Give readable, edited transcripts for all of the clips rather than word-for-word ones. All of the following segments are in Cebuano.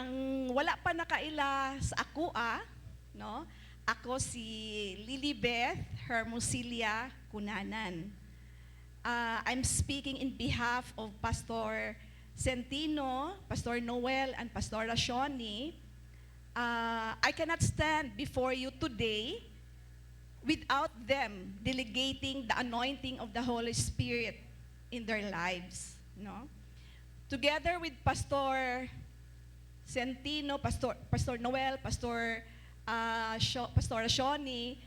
Ang wala pa nakaila sa akoa, no? Ako si Lilibeth Hermosilia Cunanan. I'm speaking in behalf of Pastor Centino, Pastor Noel, and Pastor Shoni. I cannot stand before you today without them delegating the anointing of the Holy Spirit in their lives. No? Together with Pastor Centino, Pastor Noel, Pastora Shoni,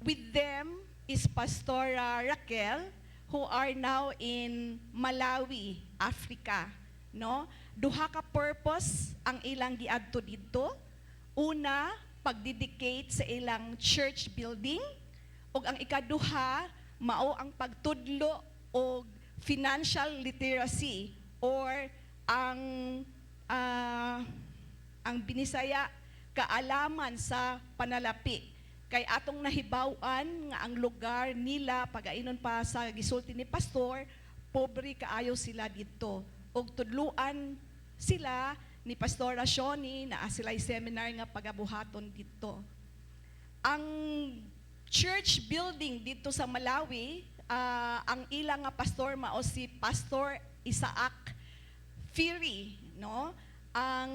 with them is Pastora Raquel, who are now in Malawi, Africa. No? Duha ka purpose ang ilang giadto didto. Una, pagdedicate sa ilang church building, ug ang ikaduha mao ang pagtudlo og financial literacy or ang Binisaya, kaalaman sa panalapi, kay atong nahibaw-an nga ang lugar nila, pagainon pa sa gisulti ni pastor, pobre kaayo sila didto, ug tudluan sila ni Pastora Shoni na sila seminar nga pagabuhaton didto. Ang church building didto sa Malawi, ang ilang nga pastor mao si Pastor Isaac Phiri, no? Ang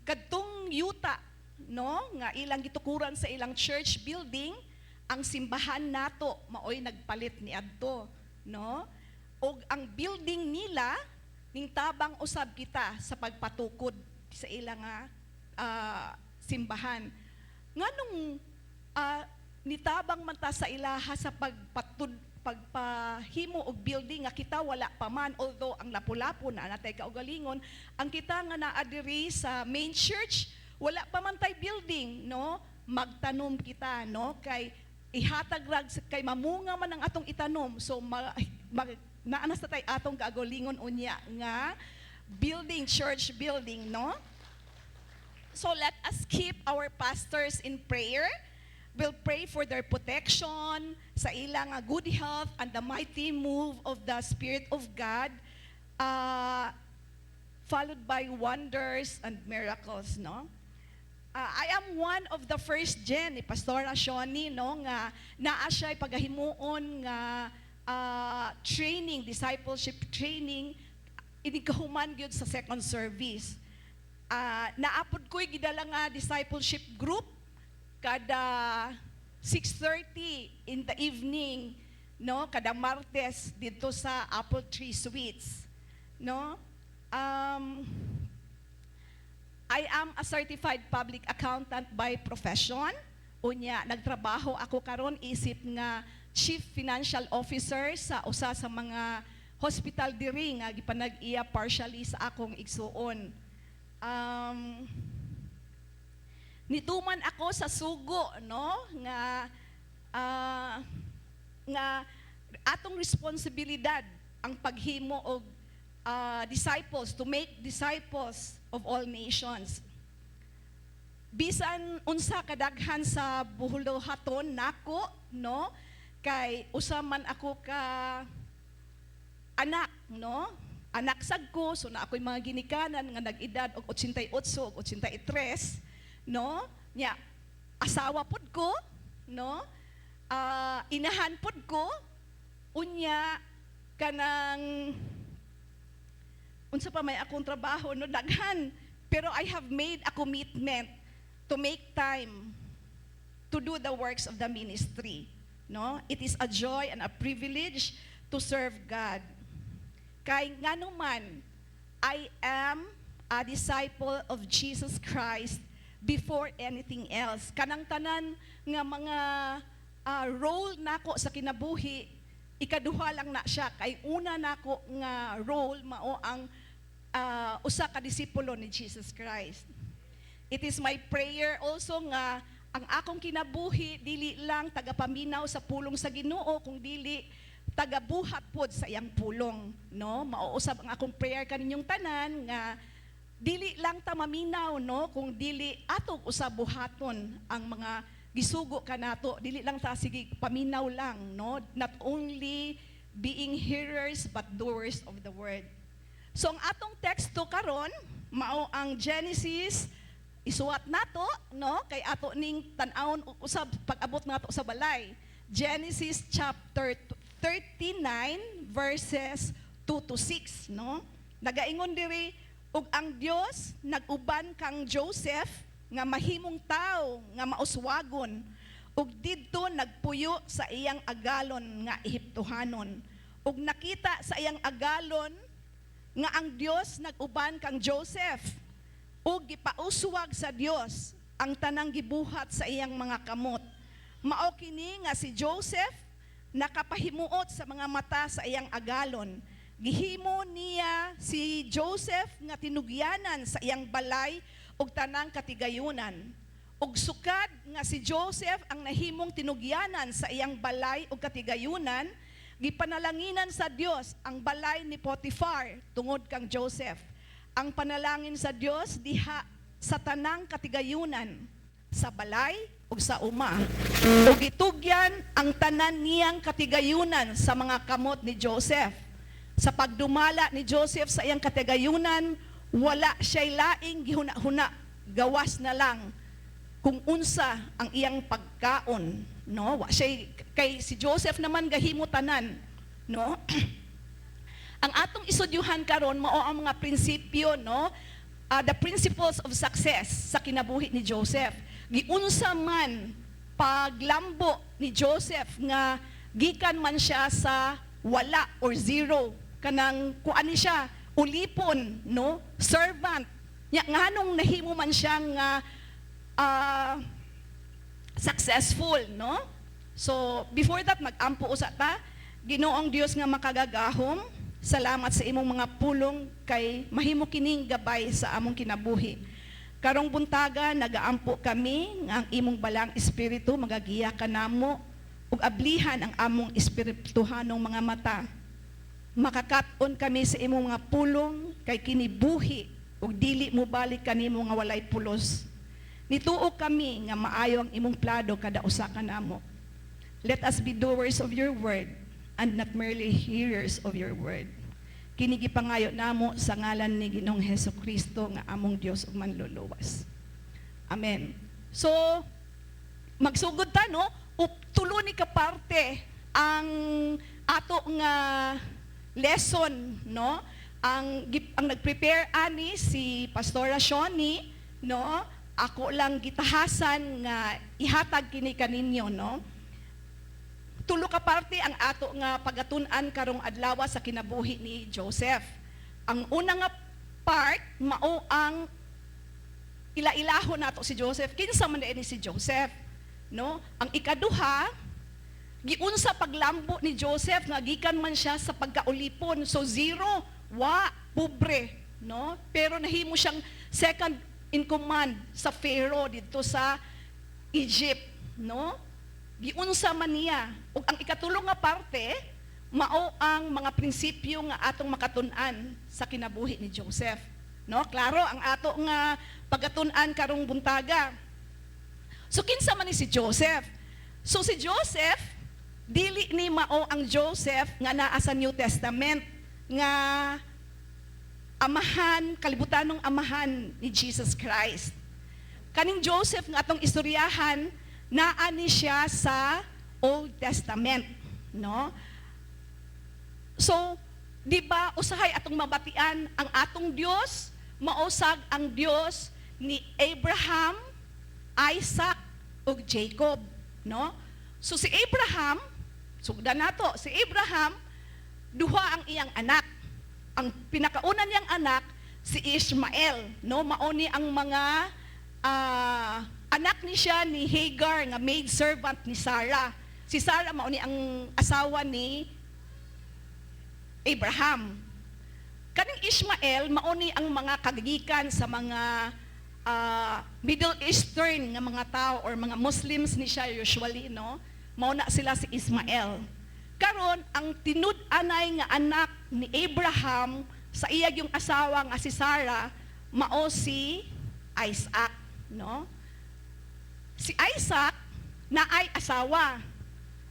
kadtong yuta, no, nga ilang gitukuran sa ilang church building, ang simbahan nato maoy nagpalit ni adto, no? Og ang building nila, ning tabang usab kita sa pagpatukod sa ilang nga simbahan. Nganong nitabang man ta sa ilaha sa pagpahimo og building nga kita wala pa man, although ang Lapu-Lapu na natay kaugalingon, ang kita nga naa diri sa main church, wala pa man tay building, no? Magtanom kita, no, kay ihatag rag kay mamunga man ang atong itanom. So mag naa na sa tay atong kaugalingon unya nga building, church building, no? So let us keep our pastors in prayer. We'll pray for their protection, sa ilang good health, and the mighty move of the Spirit of God, followed by wonders and miracles, no? I am one of the first gen ni Pastora Shoni, no, nga naa siya pagahimuon nga training, discipleship training, ini kahuman gyud sa second service. Naa pod ko'y gidala nga discipleship group kada 6:30 in the evening, no, kada Martes didto sa Apple Tree Suites, no? I am a certified public accountant by profession. Unya, nagtrabaho ako karon isip nga chief financial officer sa usa sa mga hospital diri nga gipanag-iya partially sa akong igsuon. Nituman ako sa sugo, no, nga nga atong responsibilidad ang paghimo og disciples, to make disciples of all nations. Bisan unsa kadaghan sa buhuluhaton nako, no, kay usa man ako ka anak, no? Anak sad ko, so naa ako'y mga ginikanan nga nag-edad og 88 og 83, no? Nya, asawa pod ko, no? Inahan pod ko, unya kanang unsa pa may akong trabaho, no, daghan. Pero I have made a commitment to make time to do the works of the ministry, no? It is a joy and a privilege to serve God. Kay ngano man, I am a disciple of Jesus Christ before anything else. Kanang tanan nga mga role nako sa kinabuhi, ikaduha lang na siya, kay una nako nga role mao ang usa ka disipulo ni Jesus Christ. It is my prayer also nga ang akong kinabuhi dili lang tagapaminaw sa pulong sa Ginoo, kung dili tagabuhat pod sa iyang pulong, no? Mao usab ang akong prayer kaninyong tanan nga dili lang ta maminaw, no, kung dili atong usab buhaton ang mga gisugo kanato. Dili lang ta sige paminaw lang, no? Not only being hearers but doers of the word. So ang atong teksto karon Mao ang Genesis, isuwat nato, no? Kay ato ning tan-awon usab pag-abot nato sa balay. Genesis chapter 39 verses 2 to 6, no? Nagaingon diri, "Ug ang Dios nag-uban kang Joseph nga mahimong tawo nga mauswagon ug didto nagpuyo sa iyang agalon nga Ehiptohanon. Ug nakita sa iyang agalon nga ang Dios nag-uban kang Joseph ug gipauswag sa Dios ang tanang gibuhat sa iyang mga kamot. Mao kini nga si Joseph nakapahimuot sa mga mata sa iyang agalon. Gihimo niya si Joseph nga tinugyanan sa iyang balay ug tanang katigayunan. Ug sukad nga si Joseph ang nahimong tinugyanan sa iyang balay ug katigayunan, gipanalanginan sa Dios ang balay ni Potiphar tungod kang Joseph. Ang panalangin sa Dios diha sa tanang katigayunan sa balay ug sa uma. Ug gitugyan ang tanan niyang katigayunan sa mga kamot ni Joseph. Sa pagdumala ni Joseph sa iyang katigayunan, wala siya'y laing gihuna-huna, gawas na lang kung unsa ang iyang pagkaon, no? Wa siya'y, kay si Joseph naman gahimo tanan, no? Ang atong istudyuhan karon mao ang mga prinsipyo, no? The principles of success sa kinabuhi ni Joseph. Giunsa man paglambo ni Joseph nga gikan man siya sa wala or zero, kanang kuan ni siya, ulipon, no, servant nya, nganong nahimo man siya nga successful, no? So before that, magampo usa ta. Ginoong Dios nga makagagahom, salamat sa imong mga pulong kay mahimo kining gabay sa among kinabuhi. Karong buntaga, nagaampo kami nga ang imong Balaang Espiritu magagiya kanamo ug ablihan ang among espirituhanong mga mata. Makakat-on kami sa imong mga pulong kay kini buhi ug dili mo balik kanimo nga walay pulos. Nituo kami nga maayo ang imong plano kada usa kanamo. Let us be doers of your word and not merely hearers of your word. Kini gipangayo namo sa ngalan ni Ginoong Hesus Kristo nga among Dios ug Manluluwas. Amen. So, magsugod ta, no? Tulo ni ka parte ang ato nga lesson, no? Ang nag-prepare ani si Pastora Shoni, no? Ako lang gitahasan nga ihatag kini kaninyo, no? Tulo ka parte ang ato nga pagatun-an karong adlaw sa kinabuhi ni Joseph. Ang una nga part mao ang ila-ilahon nato si Joseph. Kinsa man ni si Joseph, no? Ang ikaduha, giunsa paglambo ni Joseph nga gikan man siya sa pagkaulipon. So zero, wa, pobre, no? Pero nahimo siyang second in command sa Pharaoh didto sa Egypt, no? Giunsa man niya. Ug ang ikatulo nga parte mao ang mga prinsipyo nga atong makatun-an sa kinabuhi ni Joseph. No? Klaro ang ato nga pagatun-an karong buntaga. So kinsa man ni si Joseph? So si Joseph, dili ni mao ang Joseph nga naa sa New Testament nga amahan, kalibutanong amahan ni Jesus Christ. Kaning Joseph nga atong istoryahan, naa ni siya sa Old Testament, no? So, di ba usahay atong mabatian ang atong Dios, mao sad ang Dios ni Abraham, Isaac ug Jacob, no? So si Abraham, sugdan nato, si Abraham, duha ang iyang anak. Ang pinakauna niyang anak si Ishmael, no? Mao ni ang mga anak ni siya ni Hagar nga maid servant ni Sarah. Si Sarah mao ni ang asawa ni Abraham. Kaning Ishmael mao ni ang mga kagikan sa mga Middle Eastern nga mga tao or mga Muslims ni siya usually, no? Mao na sila si Ismael. Karon, ang tinud-anay nga anak ni Abraham sa iya yung asawa nga si Sarah mao si Isaac, no? Si Isaac naay asawa.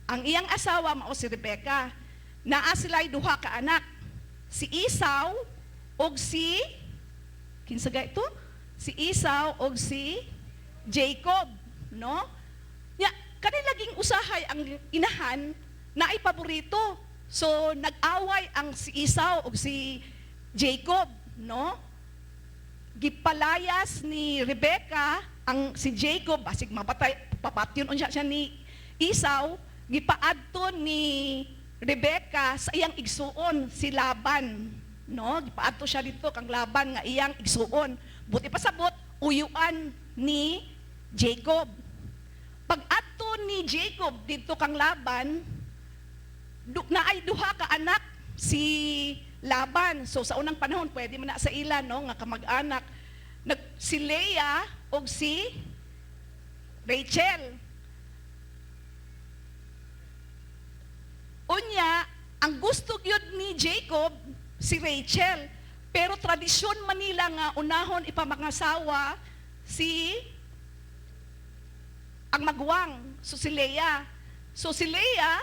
Ang iyang asawa mao si Rebecca. Naa sila'y duha ka anak. Si Esau ug si Kinsa ga ito? Si Esau og si Jacob, no? Nya, kani laging usahay ang inahan na ay paborito. So nag-away ang si Esau og si Jacob, no? Gipalayas ni Rebecca ang si Jacob, basig mapatay, papatyon unya siya ni Esau. Gipaadto ni Rebecca sa iyang igsuon, si Laban, no? Gipaadto siya dito kang Laban nga iyang igsuon. Buot ipasabot, uyuan ni Jacob. Pag-adto ni Jacob dito kang Laban, naay duha ka anak si Laban. So sa unang panahon, pwede man na sa ila, no, nga kamag-anak. Si Leah og si Rachel. Unya, ang gusto gyud ni Jacob si Rachel. Pero tradisyon manila nga unahon ipamangasawa si ang maguwang, so si Leah. So si Leah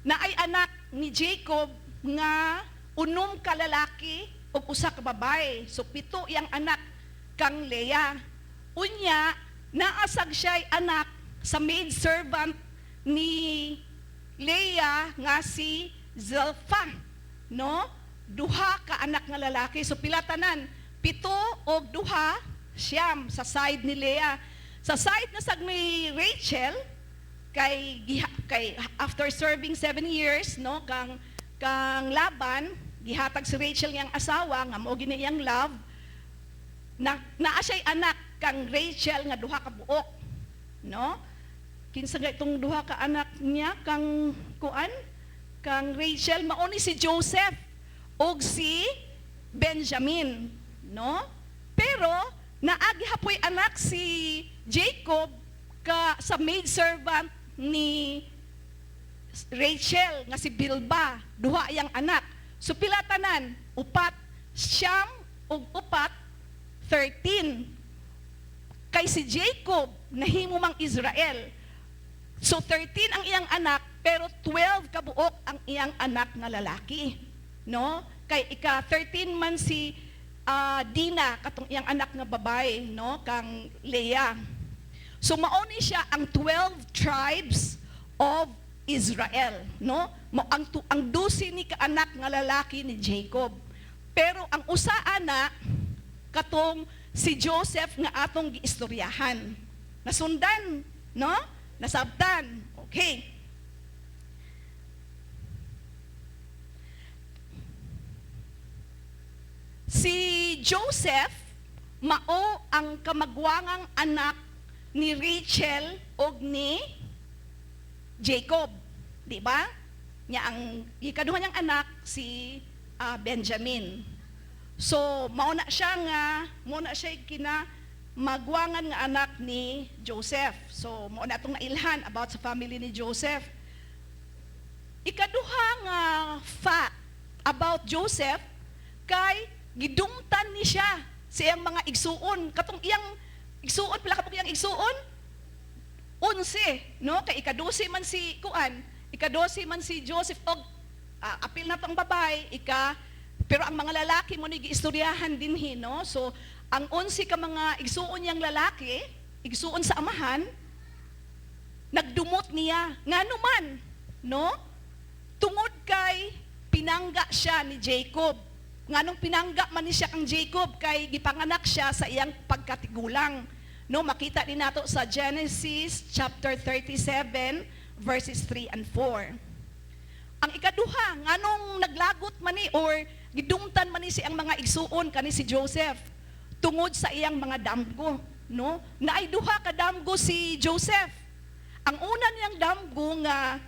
na ay anak ni Jacob nga 6 ka lalaki ug 1 ka babae. So 7 iyang anak kang Leah. Unya, naasag siya'y anak sa maid servant ni Leah nga si Zilpah, no? 2 ka anak nga lalaki. So pila tanan? 7 og 2, 9 sa side ni Leah. Sa side na sag ni Rachel, kay after serving 7 years, no, kang Laban, gihatag si Rachel niyang asawa nga mao gini iyang love. Na naa siya'y anak kang Rachel nga 2 ka buok, no? Kinsa nga itong 2 ka anak niya kang kuan, kang Rachel? Mao ni si Joseph og si Benjamin, no? Pero naagi hapoy anak si Jacob ka sa maid servant ni Rachel nga si Bilba, 2 iyang anak. So pila tanan? 4, 9 ug 4, 13. Kay si Jacob nahimo mang Israel. So 13 ang iyang anak, pero 12 kabuok ang iyang anak nga lalaki, no? Kay ika 13 man si Dina, katong iyang anak nga babae, no, kang Leah. So mao ni siya ang 12 tribes of Israel, no? Mo ang 12 ni kaanak nga lalaki ni Jacob. Pero ang usa ana, katong si Joseph nga atong giistoryahan. Nasundan, no? Nasabtan. Okay. Si Joseph mao ang kamagwangang anak ni Rachel og ni Jacob, di ba? Nya ang ikaduha niyang anak si Benjamin. So mao na siya kina magwangan nga anak ni Joseph. So mao na atong nailhan about sa family ni Joseph. Ikaduha nga fact about Joseph, kay gidumtan ni siya sa iyang mga igsuon. Katong iyang igsuon, pila ka iyang igsuon? 11, no? Kay ika-12 man si kuan, ika-12 man si Joseph og apil na tong babae, ika pero ang mga lalaki mo ni giistoryahan dinhi, no? So ang 11 ka mga igsuon niyang lalaki, igsuon sa amahan, nagdumot niya. Ngano man, no? Tungod kay pinangga siya ni Jacob. Nganong pinangga man ni siya kang Jacob? Kay gipanganak siya sa iyang pagkatigulang. No, makita din nato sa Genesis chapter 37 verses 3 and 4. Ang ikaduha, nganong naglagot man ni or gidumtan man ni si ang mga igsuon kani si Joseph? Tungod sa iyang mga damgo, no? Naay duha ka damgo si Joseph. Ang una niyang damgo nga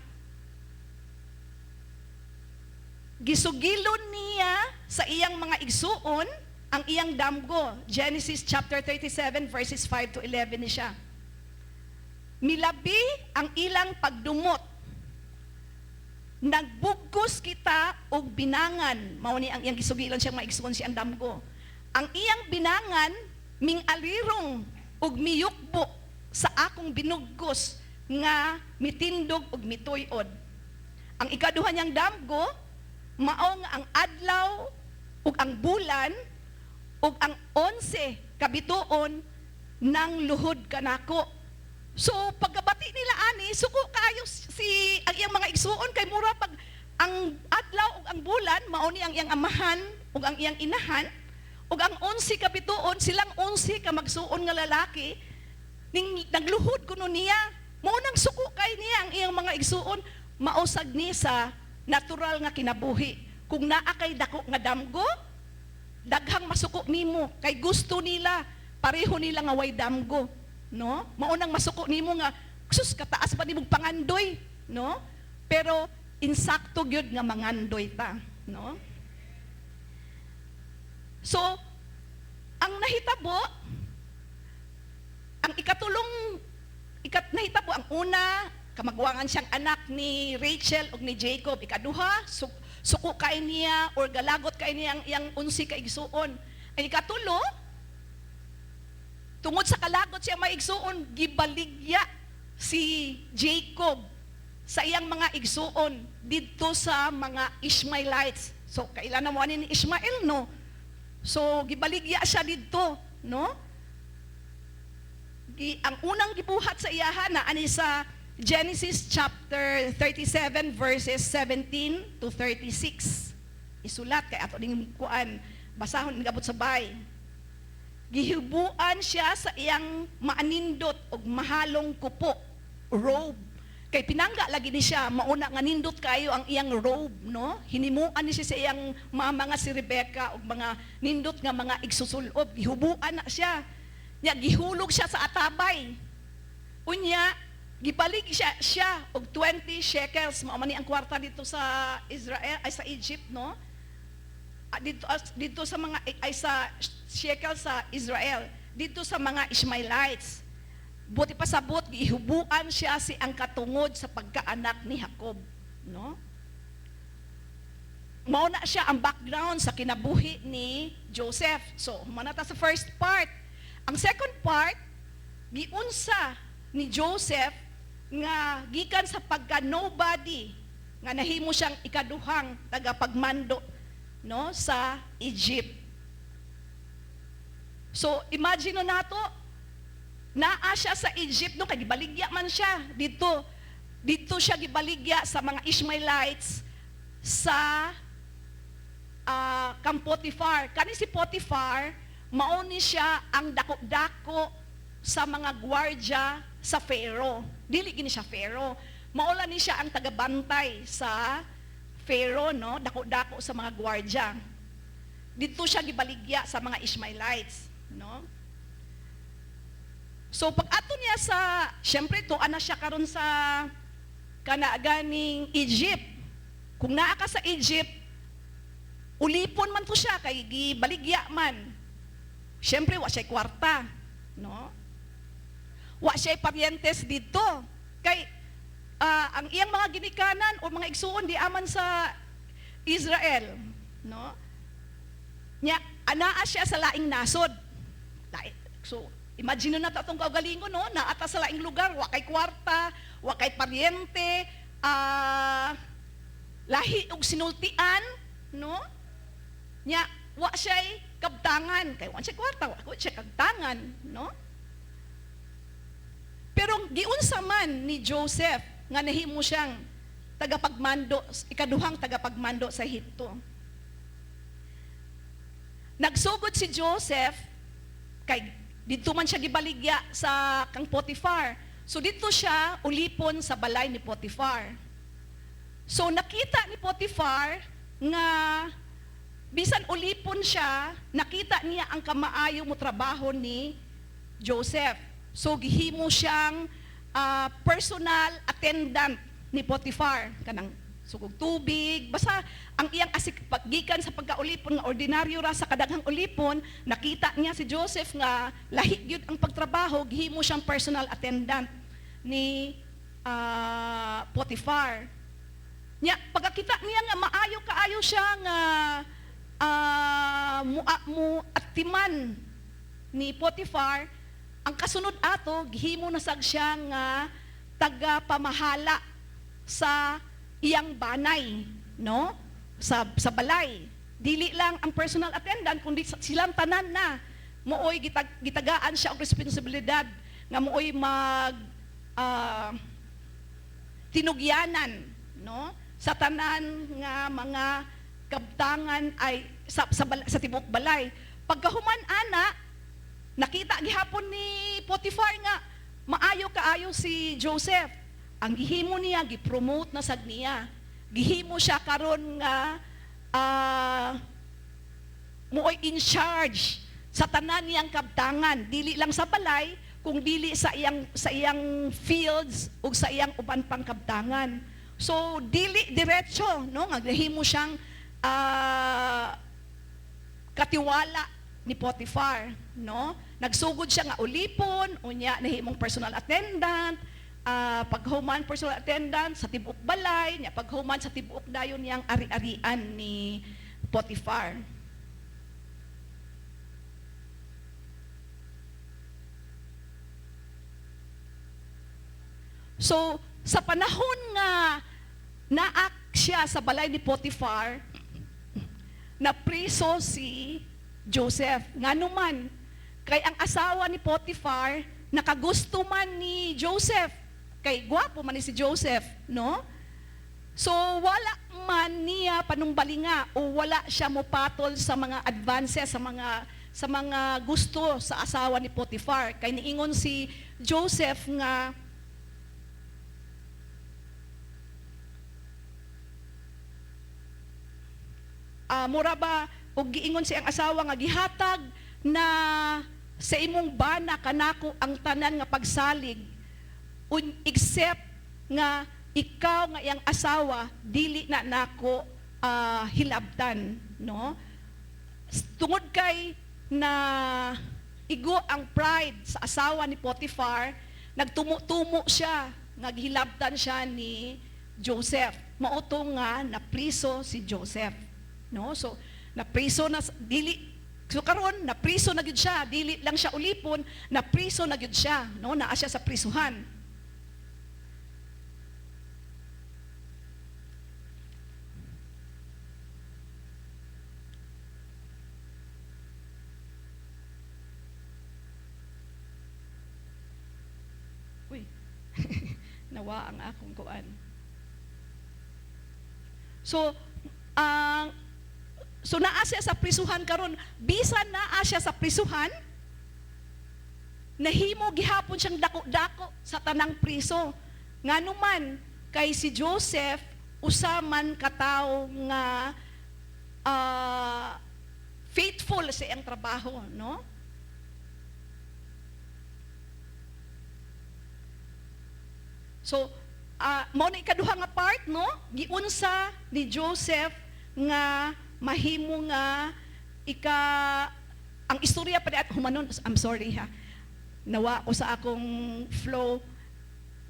gisugilon niya sa iyang mga igsuon ang iyang damgo. Genesis chapter 37 verses 5 to 11 ni siya. Milabi ang ilang pagdumot. Nagbugkos kita og binangan. Mao ni ang iyang gisugilon siyang mga igsuon siyang damgo. Ang iyang binangan ming alirong og miyukbo sa akong binugkos nga mitindog og mituy-od. Ang ikaduha niyang damgo, mao nga ang adlaw ug ang bulan Ug ang 11 kabituon nang luhod kanako. So pagkabati nila ani, suko kaayo si ang iyang mga igsuon kay mura pag ang adlaw ug ang bulan mao ni ang iyang amahan ug ang iyang inahan, ug ang 11 kabituon, silang 11 ka magsuon nga lalaki ning nagluhod kuno niya. Mao nang suko kay niya ang iyang mga igsuon. Mao sad ni sa natural nga kinabuhi. Kung naa kay dako nga damgo, daghang masuko nimo kay gusto nila pareho nila nga way damgo, no? Mao nang masuko nimo nga, "Sus, kataas pa nimong pangandoy," no? Pero insakto gyud nga mangandoy ta, no? So ang nahitabo, ang ikatulong ikat nahitabo, ang una, kamagwangan siyang anak ni Rachel ug ni Jacob. Ikaduha, suko kay niya or galagot kay niya ang iyang 11 ka igsuon. Ang ikatulo, tungod sa kalagot siya mga igsuon, gibaligya si Jacob sa iyang mga igsuon didto sa mga Ishmaelites. So kailan na mo ani ni Ishmael, no? So gibaligya siya didto, no? Ang unang gibuhat sa iyaha na ani sa Genesis chapter 37 verses 17 to 36. Isulat kay ato ning kuan, basahon gabot sa bay. Gihibuan siya sa iyang maanindot og mahalong kupo, robe. Kay pinangga lagi ni siya, mauna nga nindot kayo ang iyang robe, no? Hinimuan ni siya sa iyang mama nga si Rebecca og mga nindot nga mga igsusulob. Gihubuan na siya. Nya gihulog siya sa atabay. Unya, gibalig siya og 20 shekels, mao man ni ang kwarta dito sa Israel, ay sa Egypt, no? Dito sa mga ay sa shekel sa Israel, dito sa mga Ishmaelites. Buti pa sabot, gihubuan siya si ang katungod sa pagkaanak ni Jacob, no? Mao na siya ang background sa kinabuhi ni Joseph. So, humana ta sa first part. Ang second part, giunsa ni Joseph nga gikan sa pagka nobody nga nahimo siyang ikaduhang tagapagmando, no, sa Egypt. So imagine no nato, naa siya sa Egypt, no, kay gibaligya man siya dito. Dito siya gibaligya sa mga Ishmaelites sa kang Potiphar. Kani si Potiphar, mao ni siya ang dako-dako sa mga gwardya sa Pharaoh. Dili gini siya Pharaoh. Mao ni siya ang tagabantay sa Pharaoh, no? Dako-dako sa mga gwardya. Dito siya gibaligya sa mga Ishmaelites, no? So pag ato niya sa, syempre tuan na siya karon sa kana ganing Egypt. Kung naa ka sa Egypt, ulipon man to siya kay gibaligya man. Syempre wa siya kwarta, no? Wa siya paryentes dito. Kay ang iyang mga ginikanan o mga igsuon di aman sa Israel, no? Nya anaa siya sa laing nasod. So imagine na ta atong kaugalingon, no, naa ta sa laing lugar, wa kay kwarta, wa kay paryente, lahi og sinultian, no? Nya wa siya'y kabtangan, kay wa siya kwarta, wa siya kabtangan, no? Pero giunsa man ni Joseph nga nahimo siyang tagapagmando, ikaduhang tagapagmando sa Ehipto. Nagsugod si Joseph kay didto man siya gibaligya sa kang Potiphar. So dito siya ulipon sa balay ni Potiphar. So nakita ni Potiphar nga bisan ulipon siya, nakita niya ang kamaayo mo trabaho ni Joseph. So gihimo siyang personal attendant ni Potiphar, kanang sugog tubig, basta ang iyang asik paggikan sa pagkaulipon nga ordinaryo ra sa kadaghang ulipon, nakita niya si Joseph nga lahi gyud ang pagtrabaho, gihimo siyang personal attendant ni Potiphar. Nya pagkakita niya nga maayo kaayo siya nga mu atiman ni Potiphar, ang kasunod ato gihimo na sag siya nga taga pamahala sa iyang banay, no? Sa balay. Dili lang ang personal attendant kundi silang tanan na mooy gitagaan siya og responsibilidad nga mooy mag tinugyanan, no, sa tanan nga mga kabtangan ay sa tibuok balay. Pagkahuman ana, nakita gihapon ni Potiphar nga maayo kaayo si Joseph. Ang gihimo niya, gipromote na sad niya. Gihimo siya karon nga mooy in charge sa tanan niyang kabtangan, dili lang sa balay kung dili sa iyang fields ug sa iyang uban pang kabtangan. So dili diretso, no, nga gihimo siyang katiwala ni Potiphar, no? Nagsugod siya nga ulipon, unya nahimong personal attendant, paghuman personal attendant sa tibuok balay, nya paghuman sa tibuok dayon niyang ari-arian ni Potiphar. So, sa panahon nga naak siya sa balay ni Potiphar, napriso si Joseph. Ngano man, kay ang asawa ni Potiphar nakagusto man ni Joseph. Kay gwapo man ni si Joseph, no? So wala man niya panumbalinga o wala siya mopatol sa mga advances, sa mga gusto sa asawa ni Potiphar. Kay niingon si Joseph nga mura ba og giingon siyang asawa nga gihatag na sa imong bana kanako ang tanan nga pagsalig except nga ikaw nga iyang asawa dili na nako hilabtan, no? Tungod kay na igo ang pride sa asawa ni Potiphar, nagtumo-tumo siya nga gihilabtan siya ni Joseph. Mao to nga napriso si Joseph, no? So napriso na dili, so karon napriso na gyud siya, dili lang siya ulipon, napriso na gyud siya, no? Naa siya sa prisuhan. Uy, nawa ang akong kuan. So, ang so naa siya sa prisuhan karon, bisan naa siya sa prisuhan, nahimo gihapon siyang dako-dako sa tanang priso. Ngano man, kay si Joseph usa man katawo nga faithful sa iyang trabaho, no? So, mao na ikaduha nga part, no? Giunsa ni Joseph nga mahimo nga ika ang istorya pa di at humanon, I'm sorry ha. Nawa ko sa akong flow.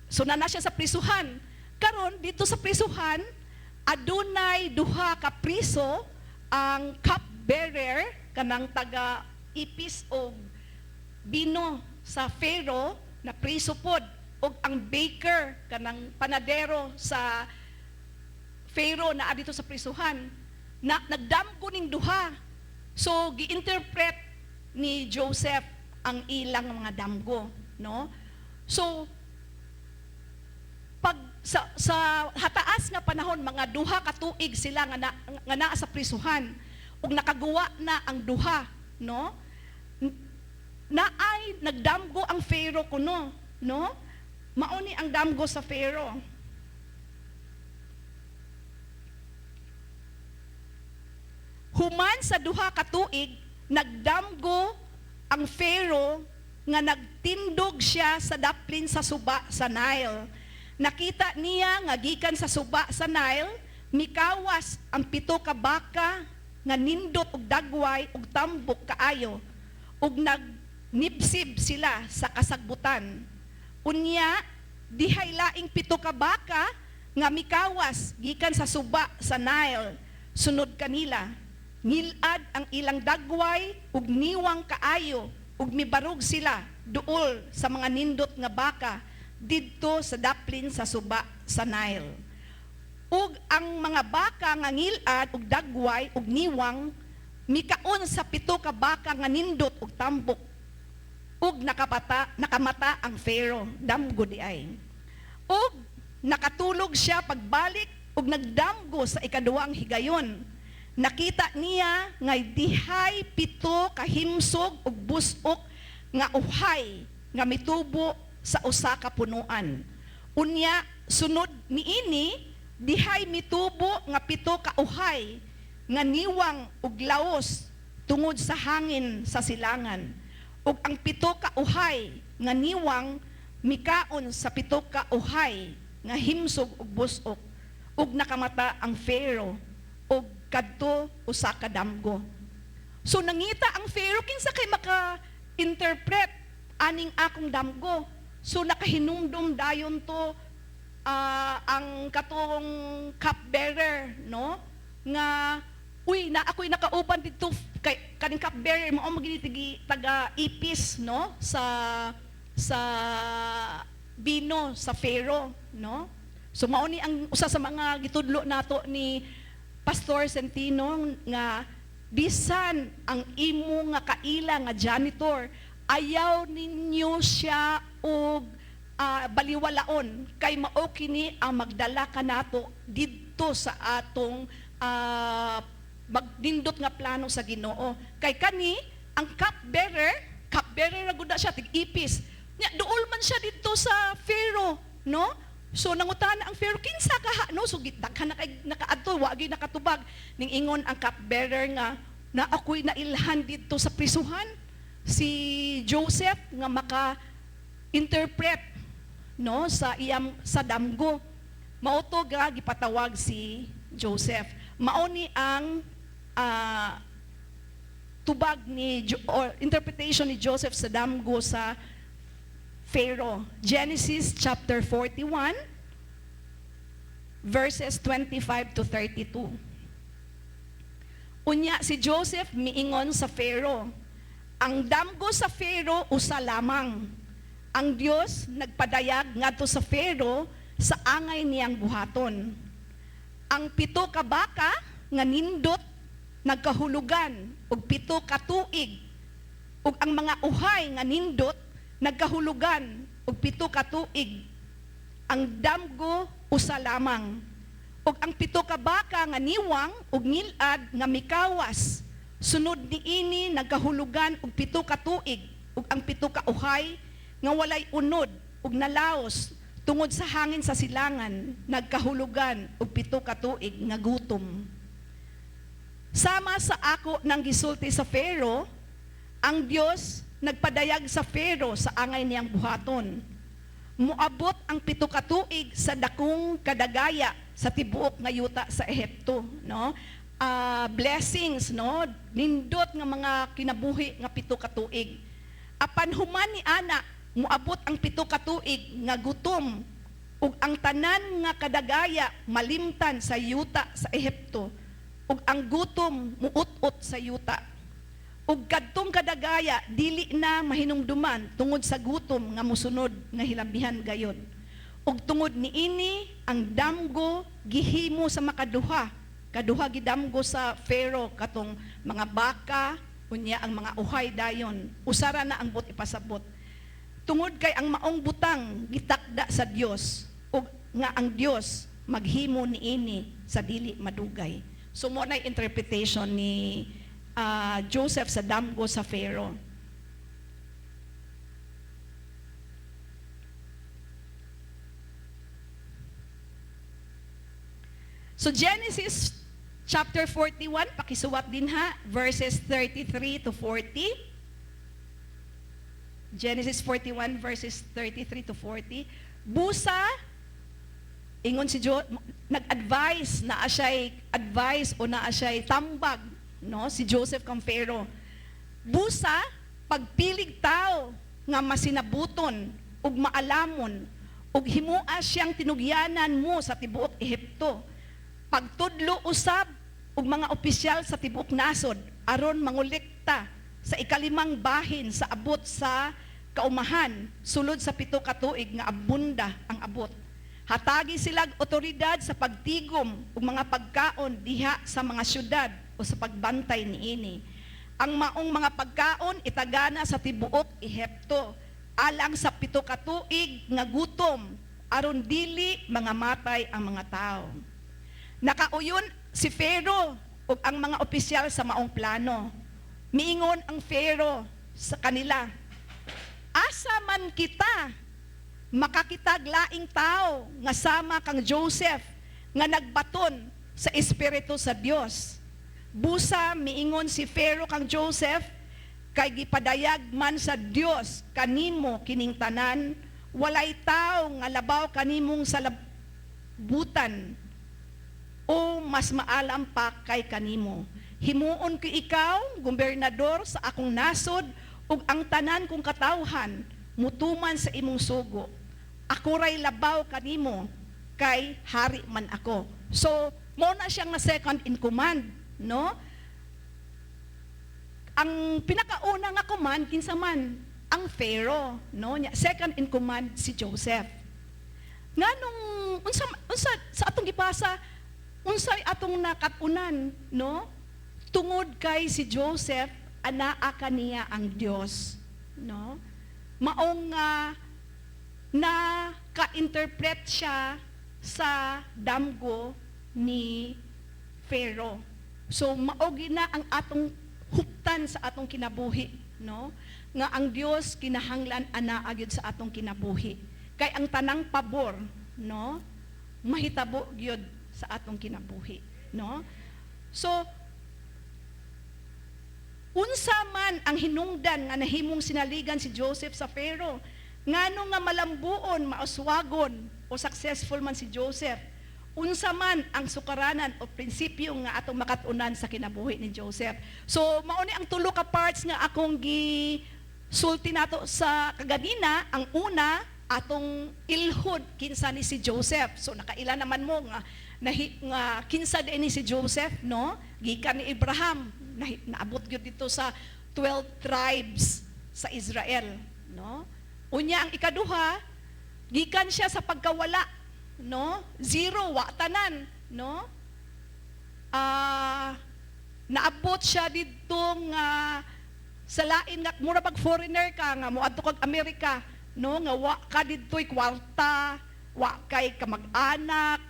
So naa siya sa prisuhan. Karon dito sa prisuhan, adunay duha ka priso, ang cupbearer, kanang taga ipis og bino sa Pharaoh na priso pod, og ang baker, kanang panadero sa Pharaoh, naa dito sa prisuhan. Na nagdamgo ning duha. So gi-interpret ni Joseph ang ilang mga damgo, no? So pag sa hataas nga panahon, mga 2 ka tuig sila nga naa sa prisuhan ug nakaguwa na ang duha, no? Naay nagdamgo ang Pharaoh kuno, no? Mao ni ang damgo sa Pharaoh. Human sa 2 ka tuig, nagdamgo ang Pharaoh nga nagtindog siya sa daplin sa suba sa Nile. Nakita niya nga gikan sa suba sa Nile, mikawas ang 7 ka baka nga nindot og dagway og tambok kaayo, ug nagnibsib sila sa kasagbutan. Unya, dihay laing 7 ka baka nga mikawas gikan sa suba sa Nile, sunod kanila. Ngilad ang ilang dagway ug niwang kaayo, ug mibarog sila duol sa mga nindot nga baka didto sa daplin sa suba sa Nile. Ug ang mga baka nga ngilad ug dagway ug niwang mikaon sa pito ka baka nga nindot ug tambok. Ug nakamata ang Pharaoh, damgo di ay. Ug nakatulog siya pagbalik ug nagdamgo sa ikaduhang higayon. Nakita niya nga dihay pito kahimsog ug busok nga uhay nga mitubo sa usa ka punuan. Unya sunod niini, dihay mitubo nga pito ka uhay nga niwang ug laos tungod sa hangin sa silangan. Ug ang pito ka uhay nga niwang mikaon sa pito ka uhay nga himsog ug busok. Ug nakamata ang Pharaoh ug kadto usa ka damgo. So nangita ang Pharaoh, kinsa kay maka-interpret aning akong damgo? So nakahinumdum dayon to ang katong cupbearer, no? Nga uy, na ako'y nakauban didto kay kaning cupbearer mao maginitigi taga ipis, no, sa bino sa Pharaoh, no? So mao ni ang usa sa mga gitudlo nato ni Pastor Centino nga bisan ang imo nga kaila nga janitor, ayaw ninyo siya og baliwalaon kay mao kini ang magdala kanato didto sa atong magnindot nga plano sa Ginoo. Kay kani ang cupbearer ra gud na siya, tig-ipis. Nya duol man siya didto sa Pharaoh, no? So nangutana ang Pharaoh, kinsa ka ha? No? So daghan na kay nakaadto, wa gyud nakatubag. Ning ingon ang cupbearer nga na ako'y nailhan didto sa prisuhan si Joseph nga maka-interpret, no, sa iyang sa damgo. Mao to nga gipatawag si Joseph. Mao ni ang tubag ni or interpretation ni Joseph sa damgo sa Pharaoh. Genesis chapter 41 verses 25 to 32. Unya si Joseph miingon sa Pharaoh, ang damgo sa Pharaoh usa lamang. Ang Dios nagpadayag ngadto sa Pharaoh sa angay niyang buhaton. Ang pito ka baka nga nindot nagkahulugan og 7 ka tuig, ug ang mga uhay nga nindot nagkahulugan og 7 ka tuig. Ang damgo usa lamang. Ug ang 7 ka baka nga niwang ug ngilad nga mikawas sunod niini nagkahulugan og 7 ka tuig, ug ang 7 ka uhay nga walay unod ug nalaos tungod sa hangin sa silangan nagkahulugan og 7 ka tuig nga gutom. Sama sa ako nang gisulti sa Pharaoh, ang Dios nagpadayag sa Pharaoh sa angay niyang buhaton. Moabot ang 7 ka tuig sa dakong kadagaya sa tibuok nga yuta sa Ehipto, no? Blessings, no? Nindot nga mga kinabuhi nga 7 ka tuig. Apan human ni ana, moabot ang 7 ka tuig nga gutom ug ang tanan nga kadagaya malimtan sa yuta sa Ehipto, ug ang gutom muut-ut sa yuta. Ug kadtong kadagaya dili na mahinumduman tungod sa gutom nga mosunod nga hilambihan gayod. Ug tungod niini ang damgo gihimo sa makaduha. Kaduha gidamgo sa Pharaoh katong mga baka, unya ang mga uhay dayon. Usara na ang buot ipasabot. Tungod kay ang maong butang gitakda sa Dios ug nga ang Dios maghimo niini sa dili madugay. So mo na interpretation ni Joseph sa damgo sa Pharaoh. So Genesis chapter 41, pakisuwat din ha, verses 33 to 40. Genesis 41 verses 33 to 40. Busa, ingon si nag-advise, naa siya'y advice o naa siya'y tambag, no, si Joseph kang Pharaoh. Busa, pagpilig tao nga masinabuton ug maalamon ug himua siyang tinugyanan mo sa tibuok Ehipto. Pagtudlo usab ug mga opisyal sa tibuok nasod aron mangolekta sa ikalimang bahin sa abot sa kaumahan sulod sa 7 ka tuig nga abunda ang abot. Hatagi sila otoridad sa pagtigom ug mga pagkaon diha sa mga syudad o sa pagbantay niini. Ang maong mga pagkaon itagana sa tibuok Ehipto alang sa 7 ka tuig nga gutom aron dili mga matay ang mga tao. Nakauyon si Pharaoh ug ang mga opisyal sa maong plano. Miingon ang Pharaoh sa kanila, "Asa man kita makakitag laing tao nga sama kang Joseph nga nagbaton sa espiritu sa Dios?" Busa miingon si Pharaoh kang Joseph, "Kay gipadayag man sa Dios kanimo kining tanan, walay tao nga labaw kanimong salabutan o mas maalam pa kay kanimo. Himuon ko ikaw gobernador sa akong nasod ug ang tanan kong katawhan mutuman sa imong sugo. Ako ray labaw kanimo kay hari man ako." So, mao na siyang na second in command, no? Ang pinakauna nga command, kinsa man? Ang Pharaoh, no? Nya, second in command si Joseph. Nganong unsa sa atong gibasa, unsay atong nakat-unan, no? Tungod kay si Joseph anaa kaniya ang Dios, no? Maong na ka-interpret siya sa damgo ni Pharaoh. So mao na ang atong huptan sa atong kinabuhi, no? Nga ang Dios kinahanglan anaa gyud sa atong kinabuhi. Kay ang tanang pabor, no, mahitabo gyud sa atong kinabuhi, no? So unsa man ang hinungdan nga nahimong sinaligan si Joseph sa Pharaoh? Ngano nga malambuon, mauswagon o successful man si Joseph? Unsa man ang sukaranan o prinsipyo nga atong makat-unan sa kinabuhi ni Joseph? So mao ni ang tulo ka parts nga akong gi sulti nato sa kaganina. Ang una, atong ilhod kinsa ni si Joseph. So nakaila naman mo nga nahi, nga kinsa din ni si Joseph, no? Gikan ni Abraham, naabot gyud dito sa 12 tribes sa Israel, no? Unya ang ikaduha, gikan siya sa pagkawala, no? Zero, wa tanan, no? Naabot siya didto nga sa lain nga mura bag foreigner ka nga moadto kag Amerika, no, nga wa ka didto'y kwarta, wa kay kamag-anak,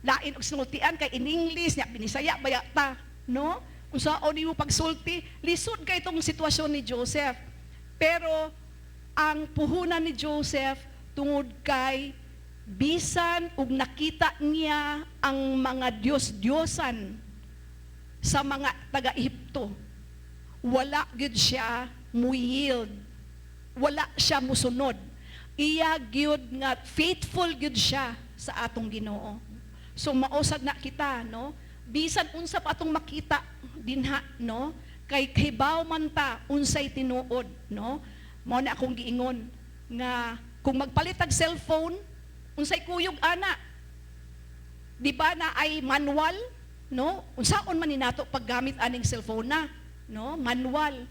lain og sinultian kay in English nya binisaya baya ta, no? Unsaon nimo pagsulti, lisod kay itong sitwasyon ni Joseph. Pero ang puhunan ni Joseph, tungod kay bisan ug nakita niya ang mga Diyos-Diyosan sa mga taga-Ehipto, wala gyud siya mu-yield. Wala siya musunod. Iya gyud nga faithful gyud siya sa atong Ginoo. So mausad na kita, no? Bisan unsa pa atong makita dinha, no? Kay kahibaw man ta unsay tinuod, no? Mao na akong giingon nga kung magpalit og cellphone, unsay kuyog ana? Di ba na ay manual, no? Unsaon man ni nato paggamit aning cellphone na, no? Manual.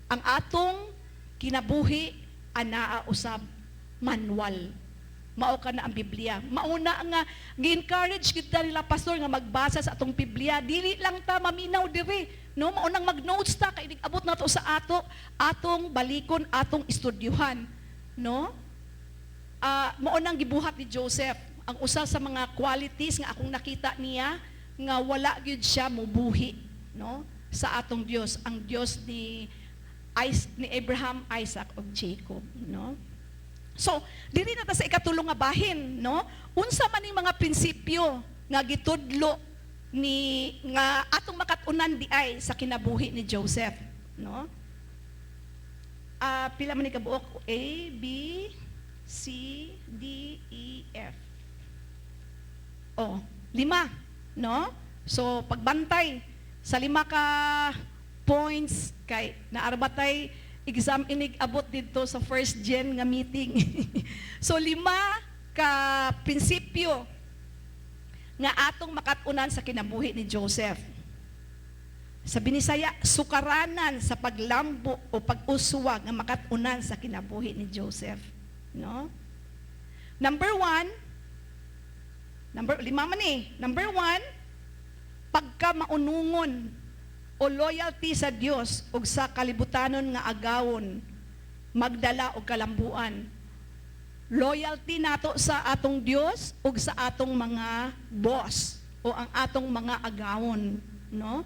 Ang atong kinabuhi anaa usab manual. Mao ka na ang Biblia. Mauna nga gi-encourage kita nila pastor nga magbasa sa atong Biblia. Dili lang ta maminaw diri, no? Mao nang mag-notes ta kay abot nato sa ato, atong balikon, atong estudyuhan, no? Mao nang gibuhat ni Joseph. Ang usa sa mga qualities nga akong nakita niya nga wala gyud siya mubuhi, no, sa atong Dios, ang Dios ni Abraham, Isaac ug Jacob, no? So, diri na ta sa ikatulo nga bahin, no? Unsa man ning mga prinsipyo nga gitudlo ni nga atong makat-unan di ay sa kinabuhi ni Joseph, no? Pila man ni kabuok? A, B, C, D, E, F. Oh, lima, no? So, pagbantay sa lima ka points kay naa ra ba tay exam inig abot dito sa first gen nga meeting. So lima ka prinsipyo nga atong makat-unan sa kinabuhi ni Joseph. Sa Binisaya, sukaranan sa paglambo o pag-uswag nga makat-unan sa kinabuhi ni Joseph. No? Number 1, Number lima man ni. Number 1, pagka maunungon o loyalty sa Dios ug sa kalibutanon nga agawon magdala og kalambuan. Loyalty nato sa atong Dios ug sa atong mga boss o ang atong mga agawon, no?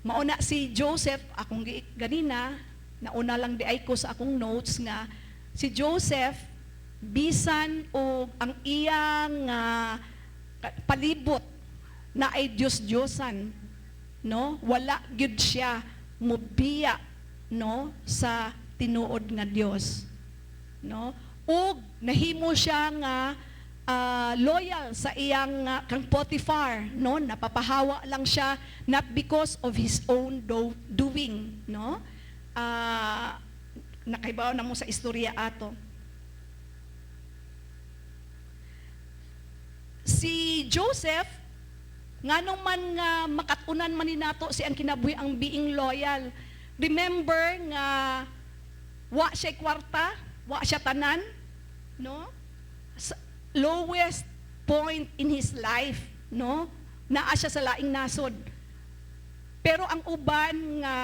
Mauna si Joseph, akong ganina, nauna lang diay ko sa akong notes nga si Joseph, bisan og ang iyang palibot na ay Diyos-Diyosan, no? Wala gyud siya mubiya, no, sa tinuod nga Dios, no? Ug nahimo siya nga loyal sa iyang kang Potiphar, no? Napapahawa lang siya not because of his own doing, no? Nakaibaw na mo sa istorya ato. Si Joseph, nganong man nga makatunan man ni nato si ang kinabuhi ang being loyal. Remember nga wa siya kwarta, wa siya tanan, no? Sa lowest point in his life, no? Naa siya sa laing nasod. Pero ang uban nga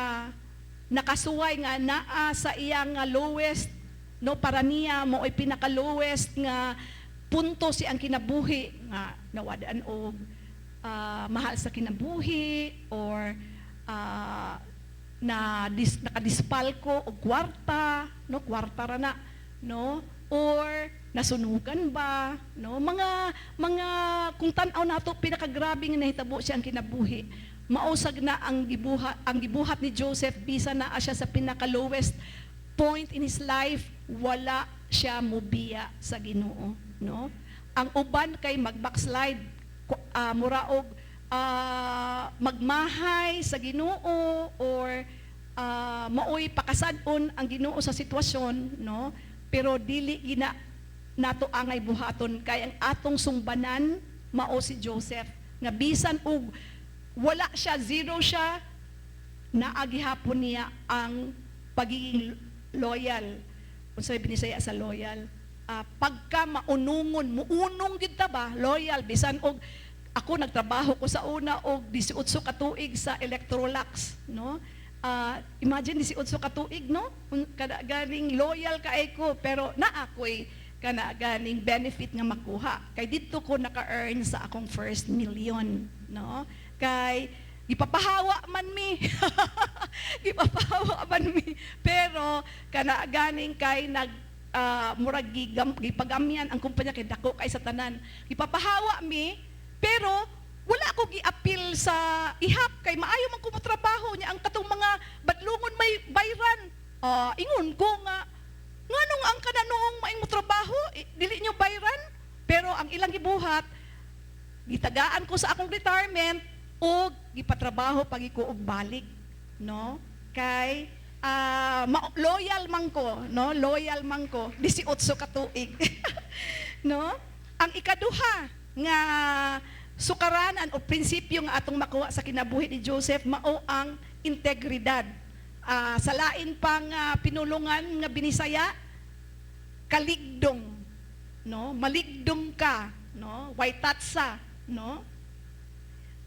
nakasuway nga naa sa iyang nga lowest, no, para niya mao'y pinaka lowest nga punto si ang kinabuhi nga nawadaan og mahal sa kinabuhi or na nakadispalko og kwarta, no, kwarta ra na, no, or nasunugan ba, no, mga kung tan-aw nato pinakagrabe nga nahitabo siya ang kinabuhi. Mausag na ang gibuhat ni Joseph, bisan naa siya sa pinaka lowest point in his life, wala siya mubiya sa Ginoo, no? Ang uban kay mag-backslide, mura og magmahay sa Ginoo or maoy pakasad-on ang Ginoo sa sitwasyon, no? Pero dili gina nato angay buhaton kay ang atong sungbanan mao si Joseph nga bisan og wala siya, zero siya, naa gihapon niya ang pagiging loyal. Unsay Binisaya sa loyal? Pagka maunungon, muunong gid ta ba, loyal bisan og ako nagtrabaho ko sa una og 18 ka tuig sa Electrolux, no? Imagine 18 ka tuig, no? Kada ganing loyal kay ko, pero naa ko'y kana ganing benefit nga makuha. Kay didto ko naka-earn sa akong first million, no? Kay gipapahawa man mi. Gipapahawa man mi. Pero kana ganing kay nag murag gipagamyan ang kumpanya kay dako kay sa tanan. Gipapahawa mi, pero wala ko gi-appeal sa ihap kay maayo man ko motrabaho niya ang katong mga badlungon may bayran. Ingon ko nga nganong ang kananoong maing mo trabaho, eh, dili nyo bayran? Pero ang ilang gibuhat, gitagaan ko sa akong retirement o gipatrabaho pag ko og balik, no? Kay loyal man ko, no? Loyal man ko 18 ka tuig, no? Ang ikaduha nga sukaranan o prinsipyo nga atong makuha sa kinabuhi ni Joseph mao ang integridad. Sa lain pang pinulungan nga Binisaya, kaligdong, no? Maligdong ka, no? Way tatsa, no?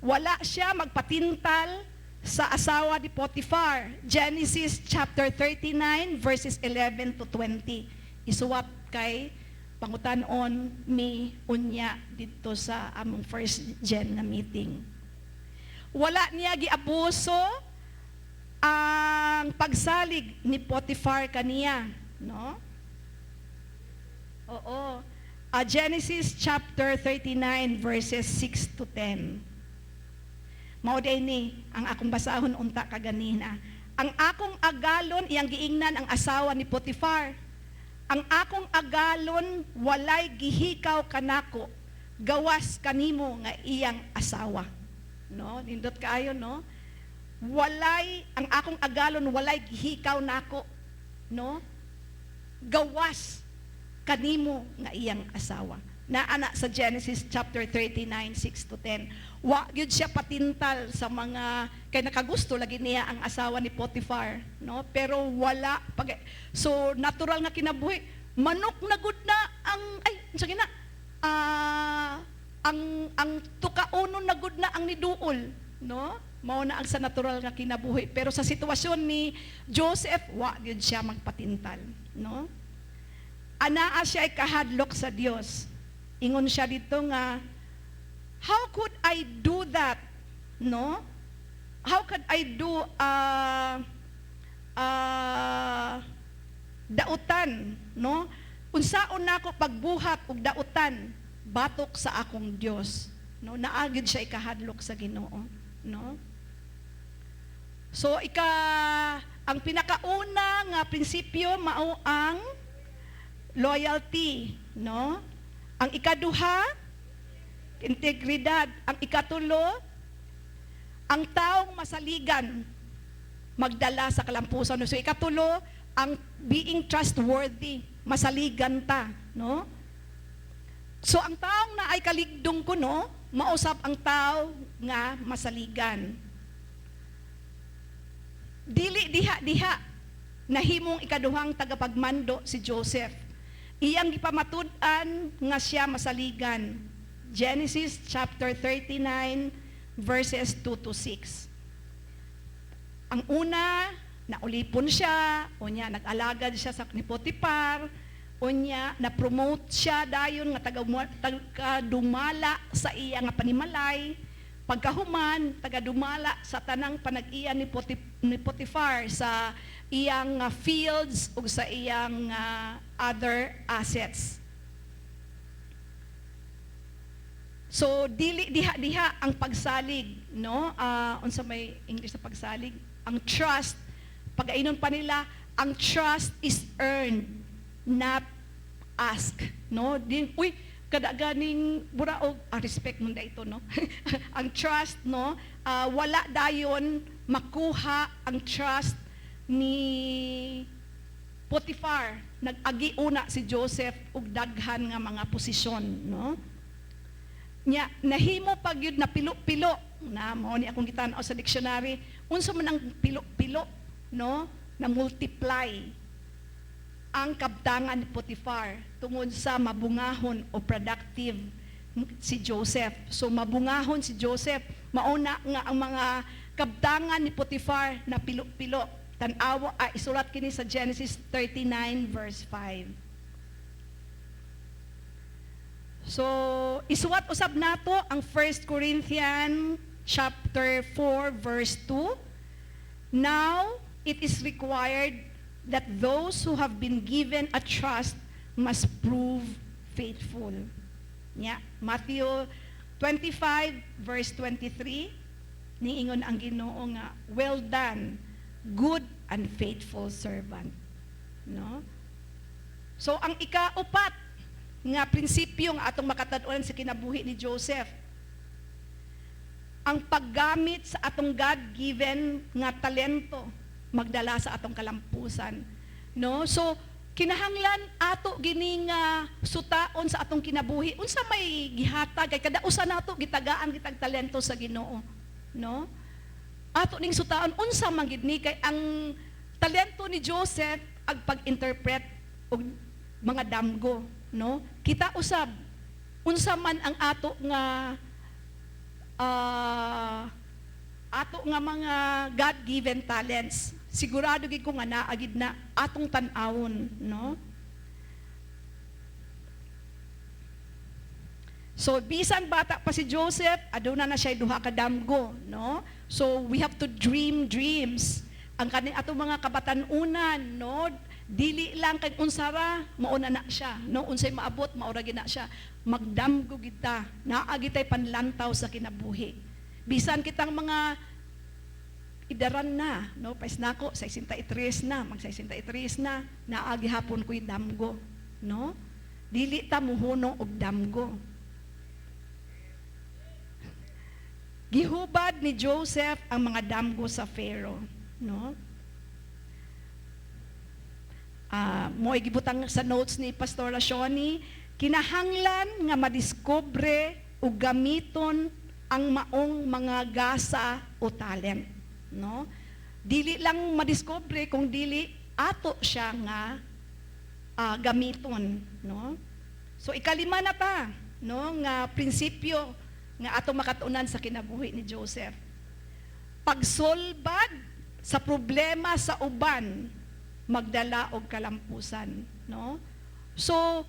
Wala siya magpatintal sa asawa ni Potiphar. Genesis chapter 39 verses 11 to 20. Isuwat kay pangutan-on mi unya didto sa among first gen nga meeting. Wala niya giabuso ang pagsalig ni Potiphar kaniya, no? Oo. Genesis chapter 39 verses 6 to 10. Mao day ni ang akong basahon unta kaganina. Ang akong agalon, iyang giingnan ang asawa ni Potiphar. Ang akong agalon walay gihikaw kanako, gawas kanimo nga iyang asawa. No, nindot kaayo, no? Walay ang akong agalon walay gihikaw nako, no? Gawas kanimo nga iyang asawa. Naa na sa Genesis chapter 39, 6 to 10. Wa gyud siya patintal sa mga kay nakagusto lagi niya ang asawa ni Potiphar, no? Pero wala pag, so natural nga kinabuhi, manok na gud na ang ay unsa gina? Ang tukaunon na gud na ang niduol, no? Mao na ang sa natural nga kinabuhi. Pero sa sitwasyon ni Joseph, wa gyud siya magpatintal, no? Anaa siya ay kahadlok sa Dios. Ingon siya dito nga, "How could I do that?" No? How could I do dautan, no? Unsaon nako pagbuhat og dautan batok sa akong Dios, no? Naa gyud siya ikahadlok sa Ginoo, no? So ang pinakauna nga prinsipyo mao ang loyalty, no? Ang ikaduha, integridad. Ang ikatulo, ang taong masaligan magdala sa kalampusan. So ikatulo, ang being trustworthy, masaligan ta, no? So ang taong naay kaligdong kuno, mausap ang tao nga masaligan. Dili diha-diha nahimong ikaduhang tagapagmando si Joseph. Iyang gipamatud-an nga siya masaligan. Genesis chapter 39 verses 2 to 6. Ang una, naulipon siya, unya nag-alagad siya sa ni Potiphar, unya na-promote siya dayon nga taga dumala sa iya nga panimalay. Pagkahuman, taga-dumala sa tanang panag-iya ni Potiphar sa iyang fields ug sa iyang other assets. So dili diha-diha ang pagsalig, no? Unsa may English na pagsalig? Ang trust, pagainon pa nila, ang trust is earned, not ask, no? Di, uy, kada ganing buraog, respect mo ito, no? Ang trust, no? Wala dayon makuha ang trust ni Potiphar. Nag-agi una si Joseph og daghan nga mga posisyon, no? Nya nahimo pa gyud na pilo-pilo na mao ni akong gitan-aw sa dictionary unsa man ang pilo-pilo, no? Na multiply ang kabtangan ni Potiphar tungod sa mabungahon o productive si Joseph. So mabungahon si Joseph, mauna nga ang mga kabtangan ni Potiphar na pilo-pilo. Tan-awa, isulat kini sa Genesis 39 verse 5. So, isuwat usab nato ang 1 Corinthians chapter 4 verse 2. Now, it is required that those who have been given a trust must prove faithful. Yeah. Matthew 25 verse 23, niingon ang Ginoo nga, "Well done, good and faithful servant." No? So ang ikaupat nga prinsipyo nga atong makatad-onan sa kinabuhi ni Joseph, ang paggamit sa atong God-given nga talento magdala sa atong kalampusan. No? So kinahanglan ato gini nga sutaon sa atong kinabuhi unsa may gihatag, kay kada usa nato gitagaan kitag talento sa Ginoo, no? Ato ning sutaon unsa man gid ni, kay ang talento ni Joseph ang pag-interpret og mga damgo, no? Kita usab, unsa man ang ato nga mga God-given talents? Sigurado gid ko nga naa gid na, atong tan-awon, no? So bisan bata pa si Joseph, aduna na siya duha ka damgo, no? So we have to dream dreams. Ang kaning atong mga kabatan-unan, no? Dili lang kay unsa ra, mauna na siya, no? Unsay maabot, maura gyud na siya. Magdamgo gid ta, naa gitay panlantaw sa kinabuhi. Bisan kitang mga idaran na, no? Pais nako, 63 na, mag 63 na, naa gihapon ko'y damgo, no? Dili ta muhunong og damgo. Gihubad ni Joseph ang mga damgo sa Pharaoh, no? Mo'y gibutang sa notes ni Pastora Shoni, kinahanglan nga madiskubre ug gamiton ang maong mga gasa o talent, no? Dili lang madiskubre kung dili ato siya nga gamiton, no? So ikalima na ta. no, nga prinsipyo nga atong makatunan sa kinabuhi ni Joseph. Pagsolbad sa problema sa uban magdala og kalampusan, no? So,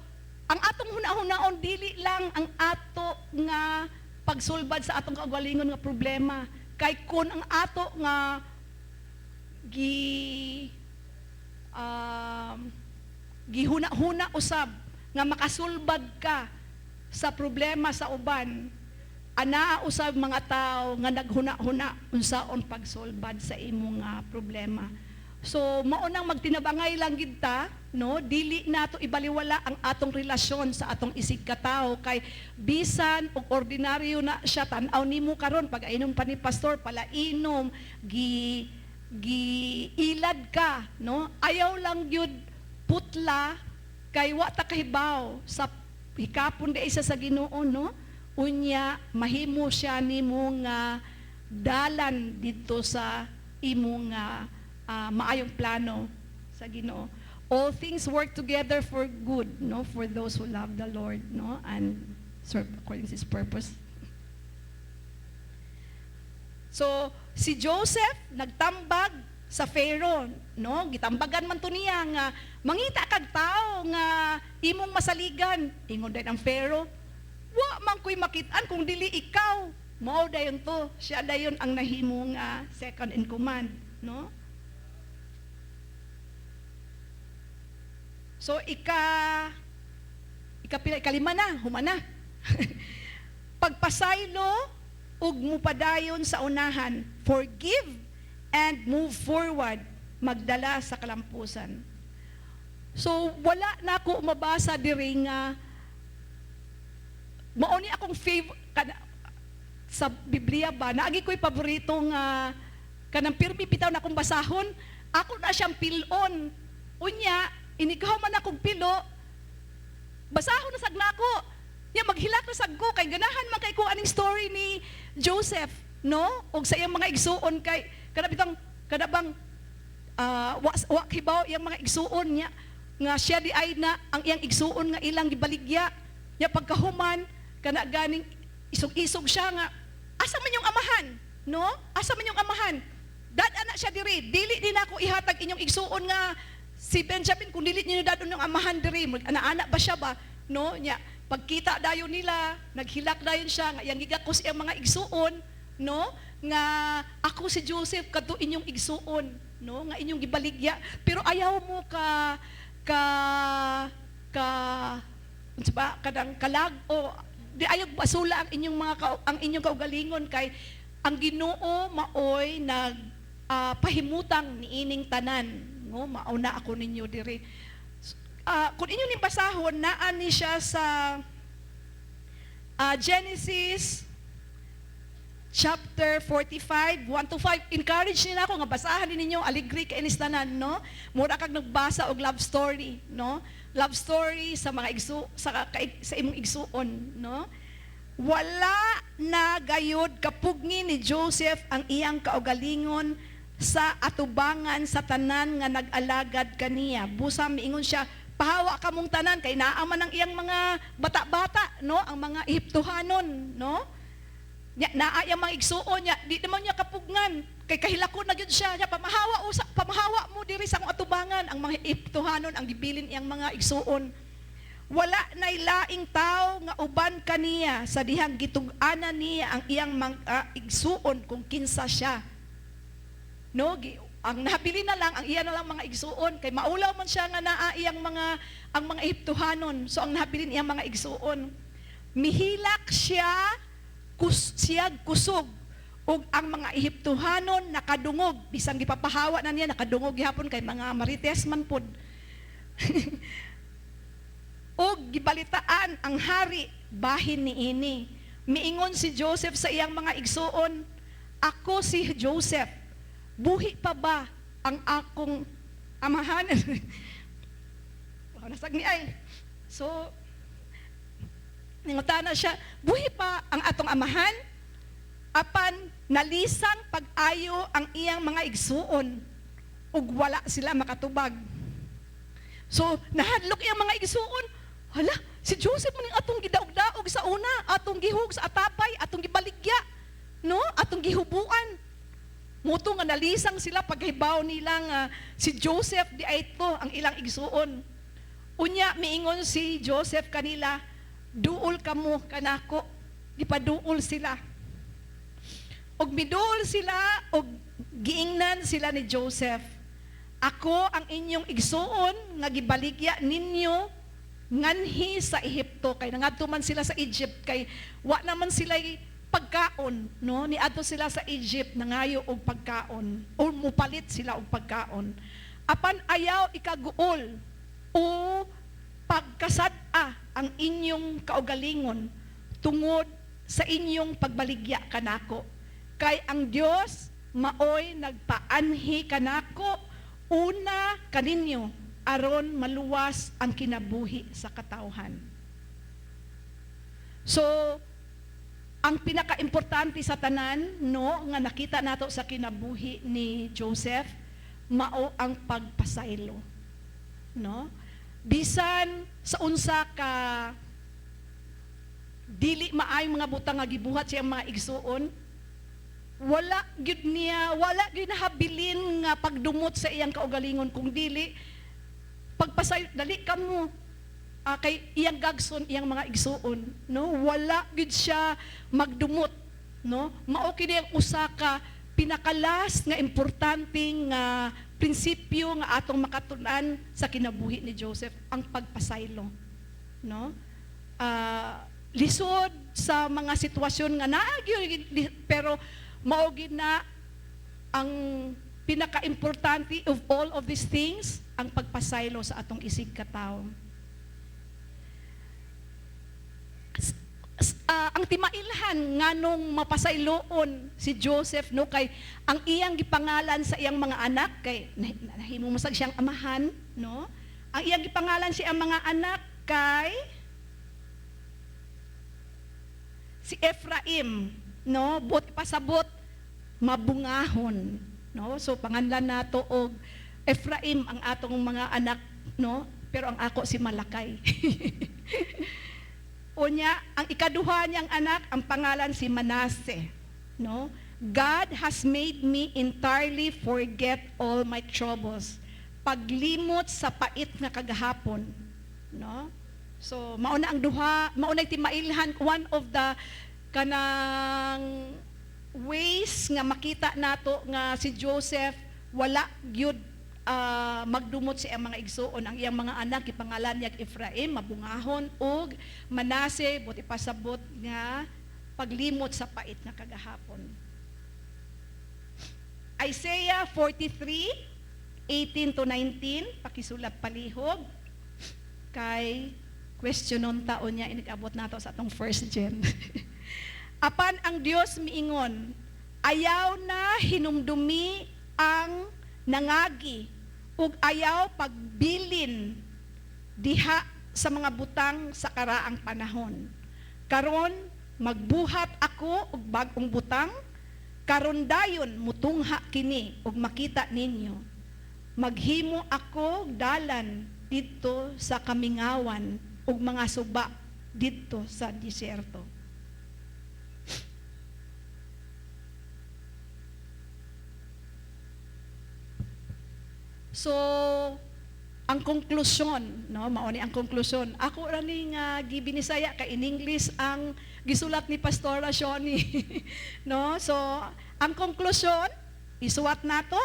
ang atong huna-hunaon, dili lang ang ato nga pagsulbad sa atong kaugalingon nga problema, kay kun ang ato nga gihuna-huna usab nga makasulbad ka sa problema sa uban, anaa usab mga tao nga naghuna-huna unsaon pagsulbad sa imong nga problema. So mao nang magtinabangay lang gid ta, no? Dili nato ibaliwala ang atong relasyon sa atong isig katawo, kay bisan og ordinaryo na siya tan-aw nimo karon, pag-ainom pa ni pastor, palainom, gi giilad ka, no? Ayaw lang gyud putla, kay wa ta kahibaw sa hikapon di isa sa Ginoo, no? Unya mahimo siya nimo nga dalan didto sa imong nga maayong plano sa Ginoo. All things work together for good, no, for those who love the Lord, no, and serve according to His purpose. So, si Joseph nagtambag sa Pharaoh, no? Gitambagan man to niya nga mangita kag tao nga imong masaligan. Ingon din ang Pharaoh, "Wa man ko'y makit-an kung dili ikaw." Mao dayon to, siya dayon ang nahimo nga second in command, no? So ikapila, ikalima na, humana. Pagpasaylo ug mupadayon sa unahan, forgive and move forward, magdala sa kalampusan. So wala na ako mabasa diri nga mao ni akong favorite sa Biblia ba, naagi ko'y paborito nga kanang pirmi bitaw na akong basahon, ako na siyang pilon. Unya, inikaw man akong pilo, basahon na sad nako. Ya maghilak na sad ko kay ganahan man kay ko aning story ni Joseph, no? Og sa iyang mga igsuon, kay kada bitang kada bang wa kibaw iyang mga igsuon niya nga siya di ay na ang iyang igsuon nga ilang gibaligya. Nya pagkahuman, kana ganing isog-isog siya nga asa man yung amahan, no? Asa man yung amahan? Dad ana siya diri, dili din ako ihatag inyong igsuon nga si Benjamin kung dili niyo dadon yung amahan diri. Ana-ana ba siya ba, no? Nya pagkita dayon nila, naghilak dayon siya nga iyang gigakos iyang mga igsuon, no, nga ako si Joseph, kadto inyong igsuon, no, nga inyong gibaligya. Pero ayaw mo ka ka unsa ba kadang kalag o di ayaw basula ang inyong kaugalingon, kay ang Ginoo maoy nag pahimutang niining tanan, no? Mauna ako ninyo diri. Kung inyo ning basahon, naa ni siya sa Genesis chapter 45, 1 to 5. Encourage nila ako nga basahan ninyo, aligri kay inis tanan, no? Mura kag nagbasa og love story, no? Love story sa mga igsu sa, sa imong igsuon, no? Wala na gayud kapugni ni Joseph ang iyang kaugalingon sa atubangan sa tanan nga nag-alagad kaniya. Busa miingon siya, "Pahawa kamong tanan," kay naa man ang iyang mga bata-bata, no? Ang mga Ehiptohanon, no? Nya naa iyang mga igsuon niya, di naman niya kapugngan kay kahilakon na gyud siya. Nya pamahawa usa, pamahawa mo diri sa akong atubangan. Ang mga Ehiptohanon ang gibilin iyang mga igsuon. Wala nay laing tao nga uban kaniya sa dihang gitug-anan niya ang iyang mga igsuon kung kinsa siya. No, ang nabili na lang ang iya na lang mga igsuon, kay maulaw man siya nga naa iyang mga ang mga Ehiptohanon. So ang nabilin iyang mga igsuon. Mihilak siya siyag kusog ug ang mga Ehiptohanon nakadungog, bisan gipapahawa na niya, nakadungog gihapon kay mga marites man pod. Ug gibalitaan ang hari bahin niini. Miingon si Joseph sa iyang mga igsuon, "Ako si Joseph. Buhi pa ba ang akong amahan?" Wow, nasag ni ay. So, ningutana siya, "Buhi pa ang atong amahan?" Apan nalisang pag-ayo ang iyang mga igsuon ug wala sila makatubag. So, nahadlok iyang mga igsuon. Hala, Si Joseph man ning atong gidaog-daog sa una, atong gihug sa atapay, atong gibaligya, no? Atong gihubuan. Mao to nga nalisang sila paghibaw nila nga si Joseph diay to ang ilang igsuon. Unya miingon si Joseph kanila, "Duol kamo kanako." Gipaduol sila. Og miduol sila og giingnan sila ni Joseph, "Ako ang inyong igsuon nga gibaligya ninyo nganhi sa Ehipto," kay nangadto man sila sa Egypt kay wa naman sila pagkaon, no? Niadto sila sa Egypt, nangayo og pagkaon o mupalit sila og pagkaon. "Apan ayaw ikaguol o pagkasad-a ang inyong kaugalingon tungod sa inyong pagbaligya kanako, kay ang Dios maoy nagpaanhi kanako una kaninyo aron maluwas ang kinabuhi sa katawhan." So, ang pinakaimportante sa tanan, no, nga nakita nato sa kinabuhi ni Joseph, mao ang pagpasaylo. No? Bisan sa unsa ka dili maayong mga butang nga gibuhat siyang mga igsuon, wala gyud niya, wala gyud nahabilin nga pagdumot sa iyang kaugalingon kung dili pagpasaylo, "Dali kamo," kay iyang gagson iyang mga igsuon, no? Wala gyud siya magdumot, no? Mao kini ang usa ka pinakalas nga importante nga prinsipyo nga atong makatun-an sa kinabuhi ni Joseph, ang pagpasaylo, no? Lisod sa mga sitwasyon nga naa gyud, pero mao gyud na ang pinaka-importante of all of these things, ang pagpasaylo sa atong isig katawo. Ang timailhan nganong mapasayloon si Joseph, no, kay ang iyang gipangalan sa iyang mga anak, kay nahimo masag siyang amahan, no? Ang iyang gipangalan sa iyang mga anak kay si Ephraim, no? Buot ipasabot, mabungahon, no? So panganlan nato og Ephraim ang atong mga anak, no? Pero ang ako si Malakay. Unya, ang ikaduha niyang anak, ang pangalan si Manasseh, no? "God has made me entirely forget all my troubles." Paglimot sa pait nga kagahapon, no? So mauna ang duha, maunay timailhan, one of the kanang ways nga makita nato nga si Joseph wala gyud magdumot sa iyang mga igsuon. Ang iyang mga anak ipangalan niya Ephraim, mabungahon, ug Manase, buot ipasabot nga paglimot sa pait nga kagahapon. Isaiah 43, 18 to 19, pakisulat palihog kay questionon taon niya inig-abot nato sa atong first gen. Apan ang Dios miingon, "Ayaw na hinumdumi ang nangagi ug ayaw pagbilin diha sa mga butang sa karaang panahon. Karon magbuhat ako og bag-ong butang, karon dayon mutungha kini ug makita ninyo. Maghimo ako dalan didto sa kamingawan ug mga suba didto sa disyerto." So, ang konklusyon, no, mao ni ang konklusyon. Ako ra ni nga gibinisaya kay in English ang gisulat ni Pastora Shoni. No? So, ang konklusyon, isuwat nato,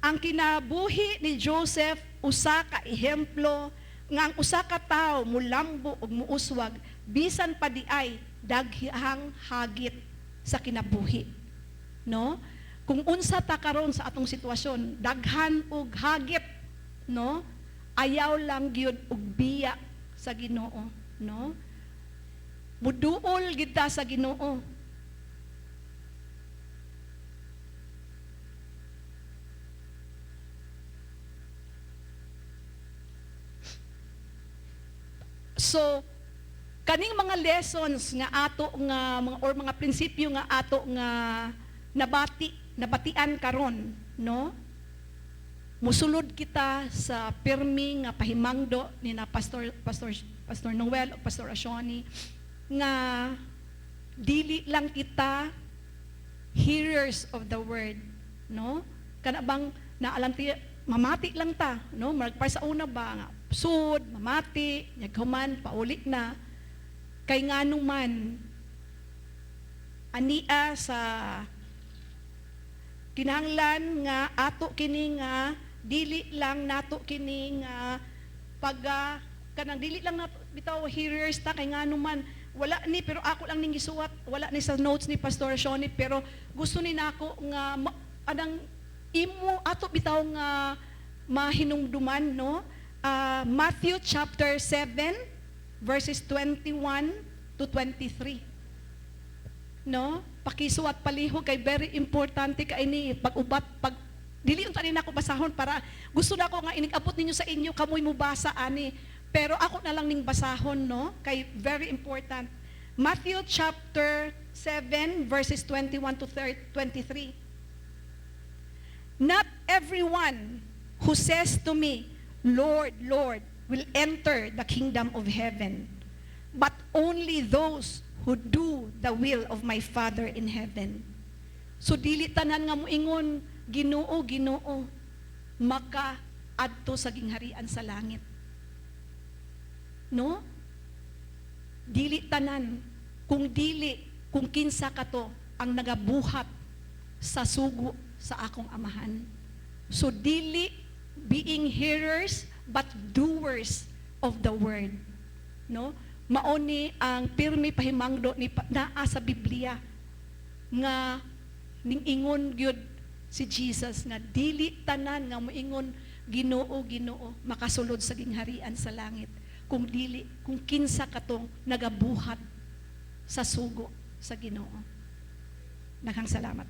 ang kinabuhi ni Joseph usa ka ehemplo nga ang usa ka tawo mulambo ug muuswag bisan pa diay daghang hagit sa kinabuhi. No? Kung unsa ta karon sa atong sitwasyon, daghan og hagit, no? Ayaw lang gyud og biya sa Ginoo, no? Muduol gid ta sa Ginoo. So, kaning mga lessons nga ato nga mga or mga prinsipyo nga ato nga nabatian karon, no? Musulod kita sa pirmi nga pahimangdo ni na Pastor Noel o Pastor Ashoni nga dili lang kita hearers of the word, no? Kana bang naalam ti mamati lang ta, no? Marag sa una ba nga sud, mamati, nyaghuman pauli na, kay ngano man ania sa kinahanglan nga ato kini nga dili lang nato kini nga pag kanang dili lang nato bitaw hearers ta, kay ngano man wala ni, pero ako lang ning gisuwat, wala ni sa notes ni Pastor Shoni, pero gusto ni nako nga anang imo ato bitaw nga mahinumduman, no? Matthew chapter 7 verses 21 to 23, no? Pakisuwat palihog kay very importante kay ni pag-ubat pag dili unta ni nako basahon para gusto na ako nga inig-abot ninyo sa inyo, kamoy mobasa ani, pero ako na lang ning basahon, no? Kay very important. Matthew chapter 7 verses 21 to 30, 23. "Not everyone who says to me, 'Lord, Lord,' will enter the kingdom of heaven, but only those who do the will of my Father in heaven." So dili tanan nga moingon, "Ginoo, Ginoo," maka adto sa gingharian sa langit. No? Dili tanan, kung dili, kung kinsa kato ang nagabuhat sa sugo sa akong Amahan. So dili being hearers but doers of the word. No? Mao ni ang pirmi pahimangdo ni naa sa Biblia nga ning ingon gyud si Jesus nga dili tanan nga moingon, "Ginoo, Ginoo," makasulod sa gingharian sa langit, kung dili kung kinsa katong nagabuhat sa sugo sa Ginoo. Daghang salamat.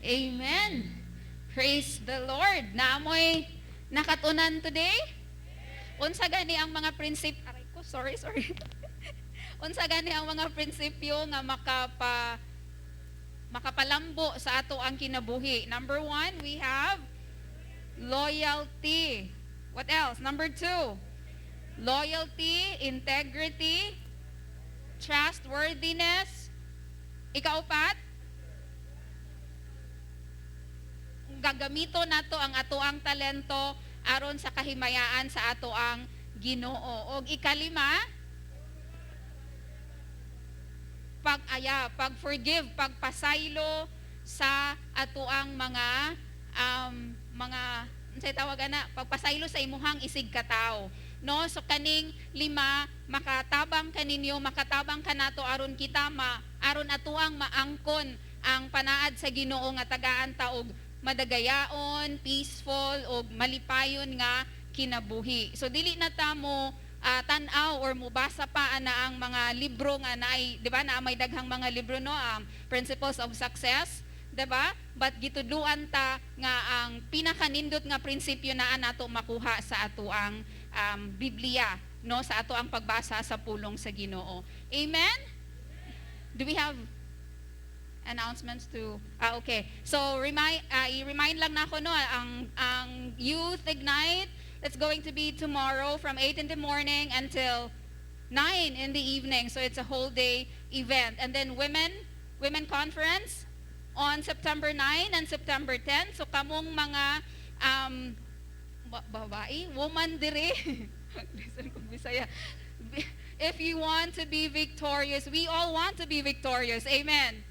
Amen. Praise the Lord. Naa moy nakatunan today? Unsa gani ang mga prinsip, aray ko, sorry, sorry. Unsa gani ang mga prinsipyo nga makapalambo sa ato ang kinabuhi? Number one, we have loyalty. What else? Number two, loyalty, integrity, trustworthiness. Ikaupat, gagamito nato ang atoang talento aron sa kahimayaan sa ato ang Ginoo. Og ikalima, pag-aya, pag-forgive, pagpasaylo sa atoang mga unsay tawag ana, pagpasaylo sa imuhang isig katawo. No? So kaning lima makatabang kaninyo, makatabang kanato aron kita aron atoang maangkon ang panaad sa Ginoo nga tagaan ta og madagayaon, peaceful ug malipayon nga kinabuhi. So dili na ta mo tan-aw or mubasa pa ana ang mga libro nga naay, di ba, naa may daghang mga libro, no, Principles of Success, di ba? But gitudluan ta nga ang pinakanindot nga prinsipyo naa nato makuha sa atoang Biblia, no, sa ato ang pagbasa sa pulong sa Ginoo. Amen. Do we have announcements to okay, so remind i-remind lang nako, no, ang Youth Ignite, that's going to be tomorrow from 8 in the morning until 9 in the evening, so it's a whole day event. And then women conference on September 9 and September 10. So kamong mga babae, woman dire, listen kung Bisaya, if you want to be victorious, we all want to be victorious. Amen.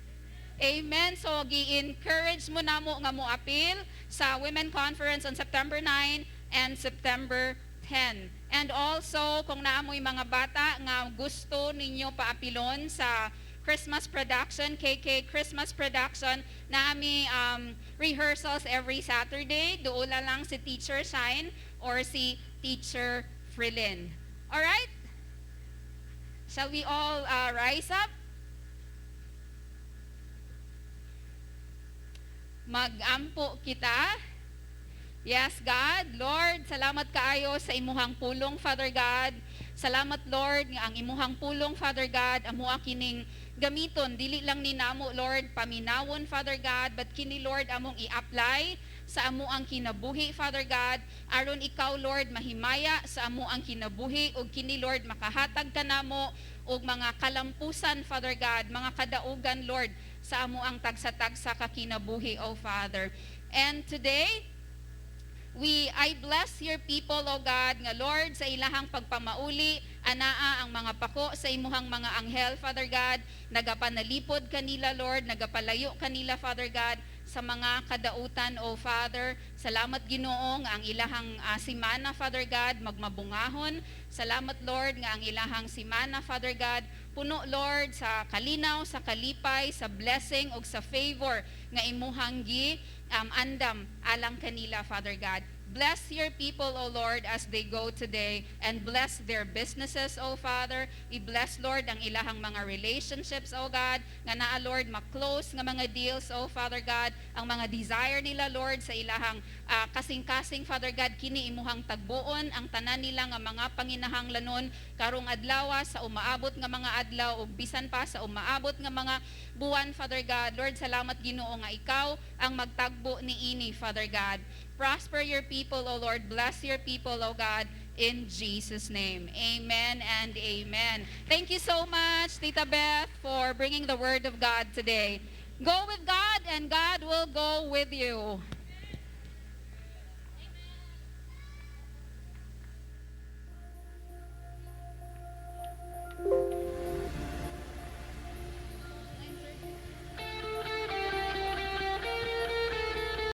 Amen. So, gi-encourage mo namo nga mo apil sa Women Conference on September 9 and September 10. And also, kung naamoy mga bata nga gusto ninyo paapilon sa Christmas production, KK Christmas production, naami rehearsals every Saturday. Duola lang si Teacher Shine or si Teacher Frilin. Alright? Shall we all rise up? Magampo kita. Yes, God, Lord, salamat kaayo sa imuhang pulong, Father God. Salamat, Lord, nga ang imuhang pulong, Father God, amoa kining gamiton dili lang ni namo, Lord, paminawon, Father God, but kini, Lord, among i-apply sa amo ang kinabuhi, Father God, aron ikaw, Lord, mahimaya sa amo ang kinabuhi ug kini, Lord, makahatag kanamo og mga kalampusan, Father God, mga kadaugan, Lord, sa amo ang tagsa-tagsa ka kinabuhi, O Father. And today, I bless your people, O God, nga, Lord, sa ilahang pagpamauli, anaa ang mga pako sa imuhang mga anghel, Father God, nagapanalipod kanila, Lord, nagapalayo kanila, Father God, sa mga kadautan, O Father. Salamat, Ginoo, nga ang ilahang simana, Father God, magmabungahon. Salamat, Lord, nga ang ilahang simana, Father God, puno, Lord, sa kalinaw, sa kalipay, sa blessing ug sa favor nga imuhang gi andam alang kanila, Father God. Bless your people, O Lord, as they go today and bless their businesses, O Father. I-bless, Lord, ang ilahang mga relationships, O God, nga naa, Lord, ma-close nga mga deals, O Father God, ang mga desire nila, Lord, sa ilahang kasing-kasing, Father God, kini imuhang tagbuon ang tanan nila nga mga panginahanglanon karong adlaw, sa umaabot nga mga adlaw ug bisan pa sa umaabot nga mga buwan, Father God. Lord, salamat, Ginoo, nga ikaw ang magtagbo niini, Father God. Prosper your people, O Lord. Bless your people, O God, in Jesus' name. Amen and amen. Thank you so much, Tita Beth, for bringing the word of God today. Go with God, and God will go with you.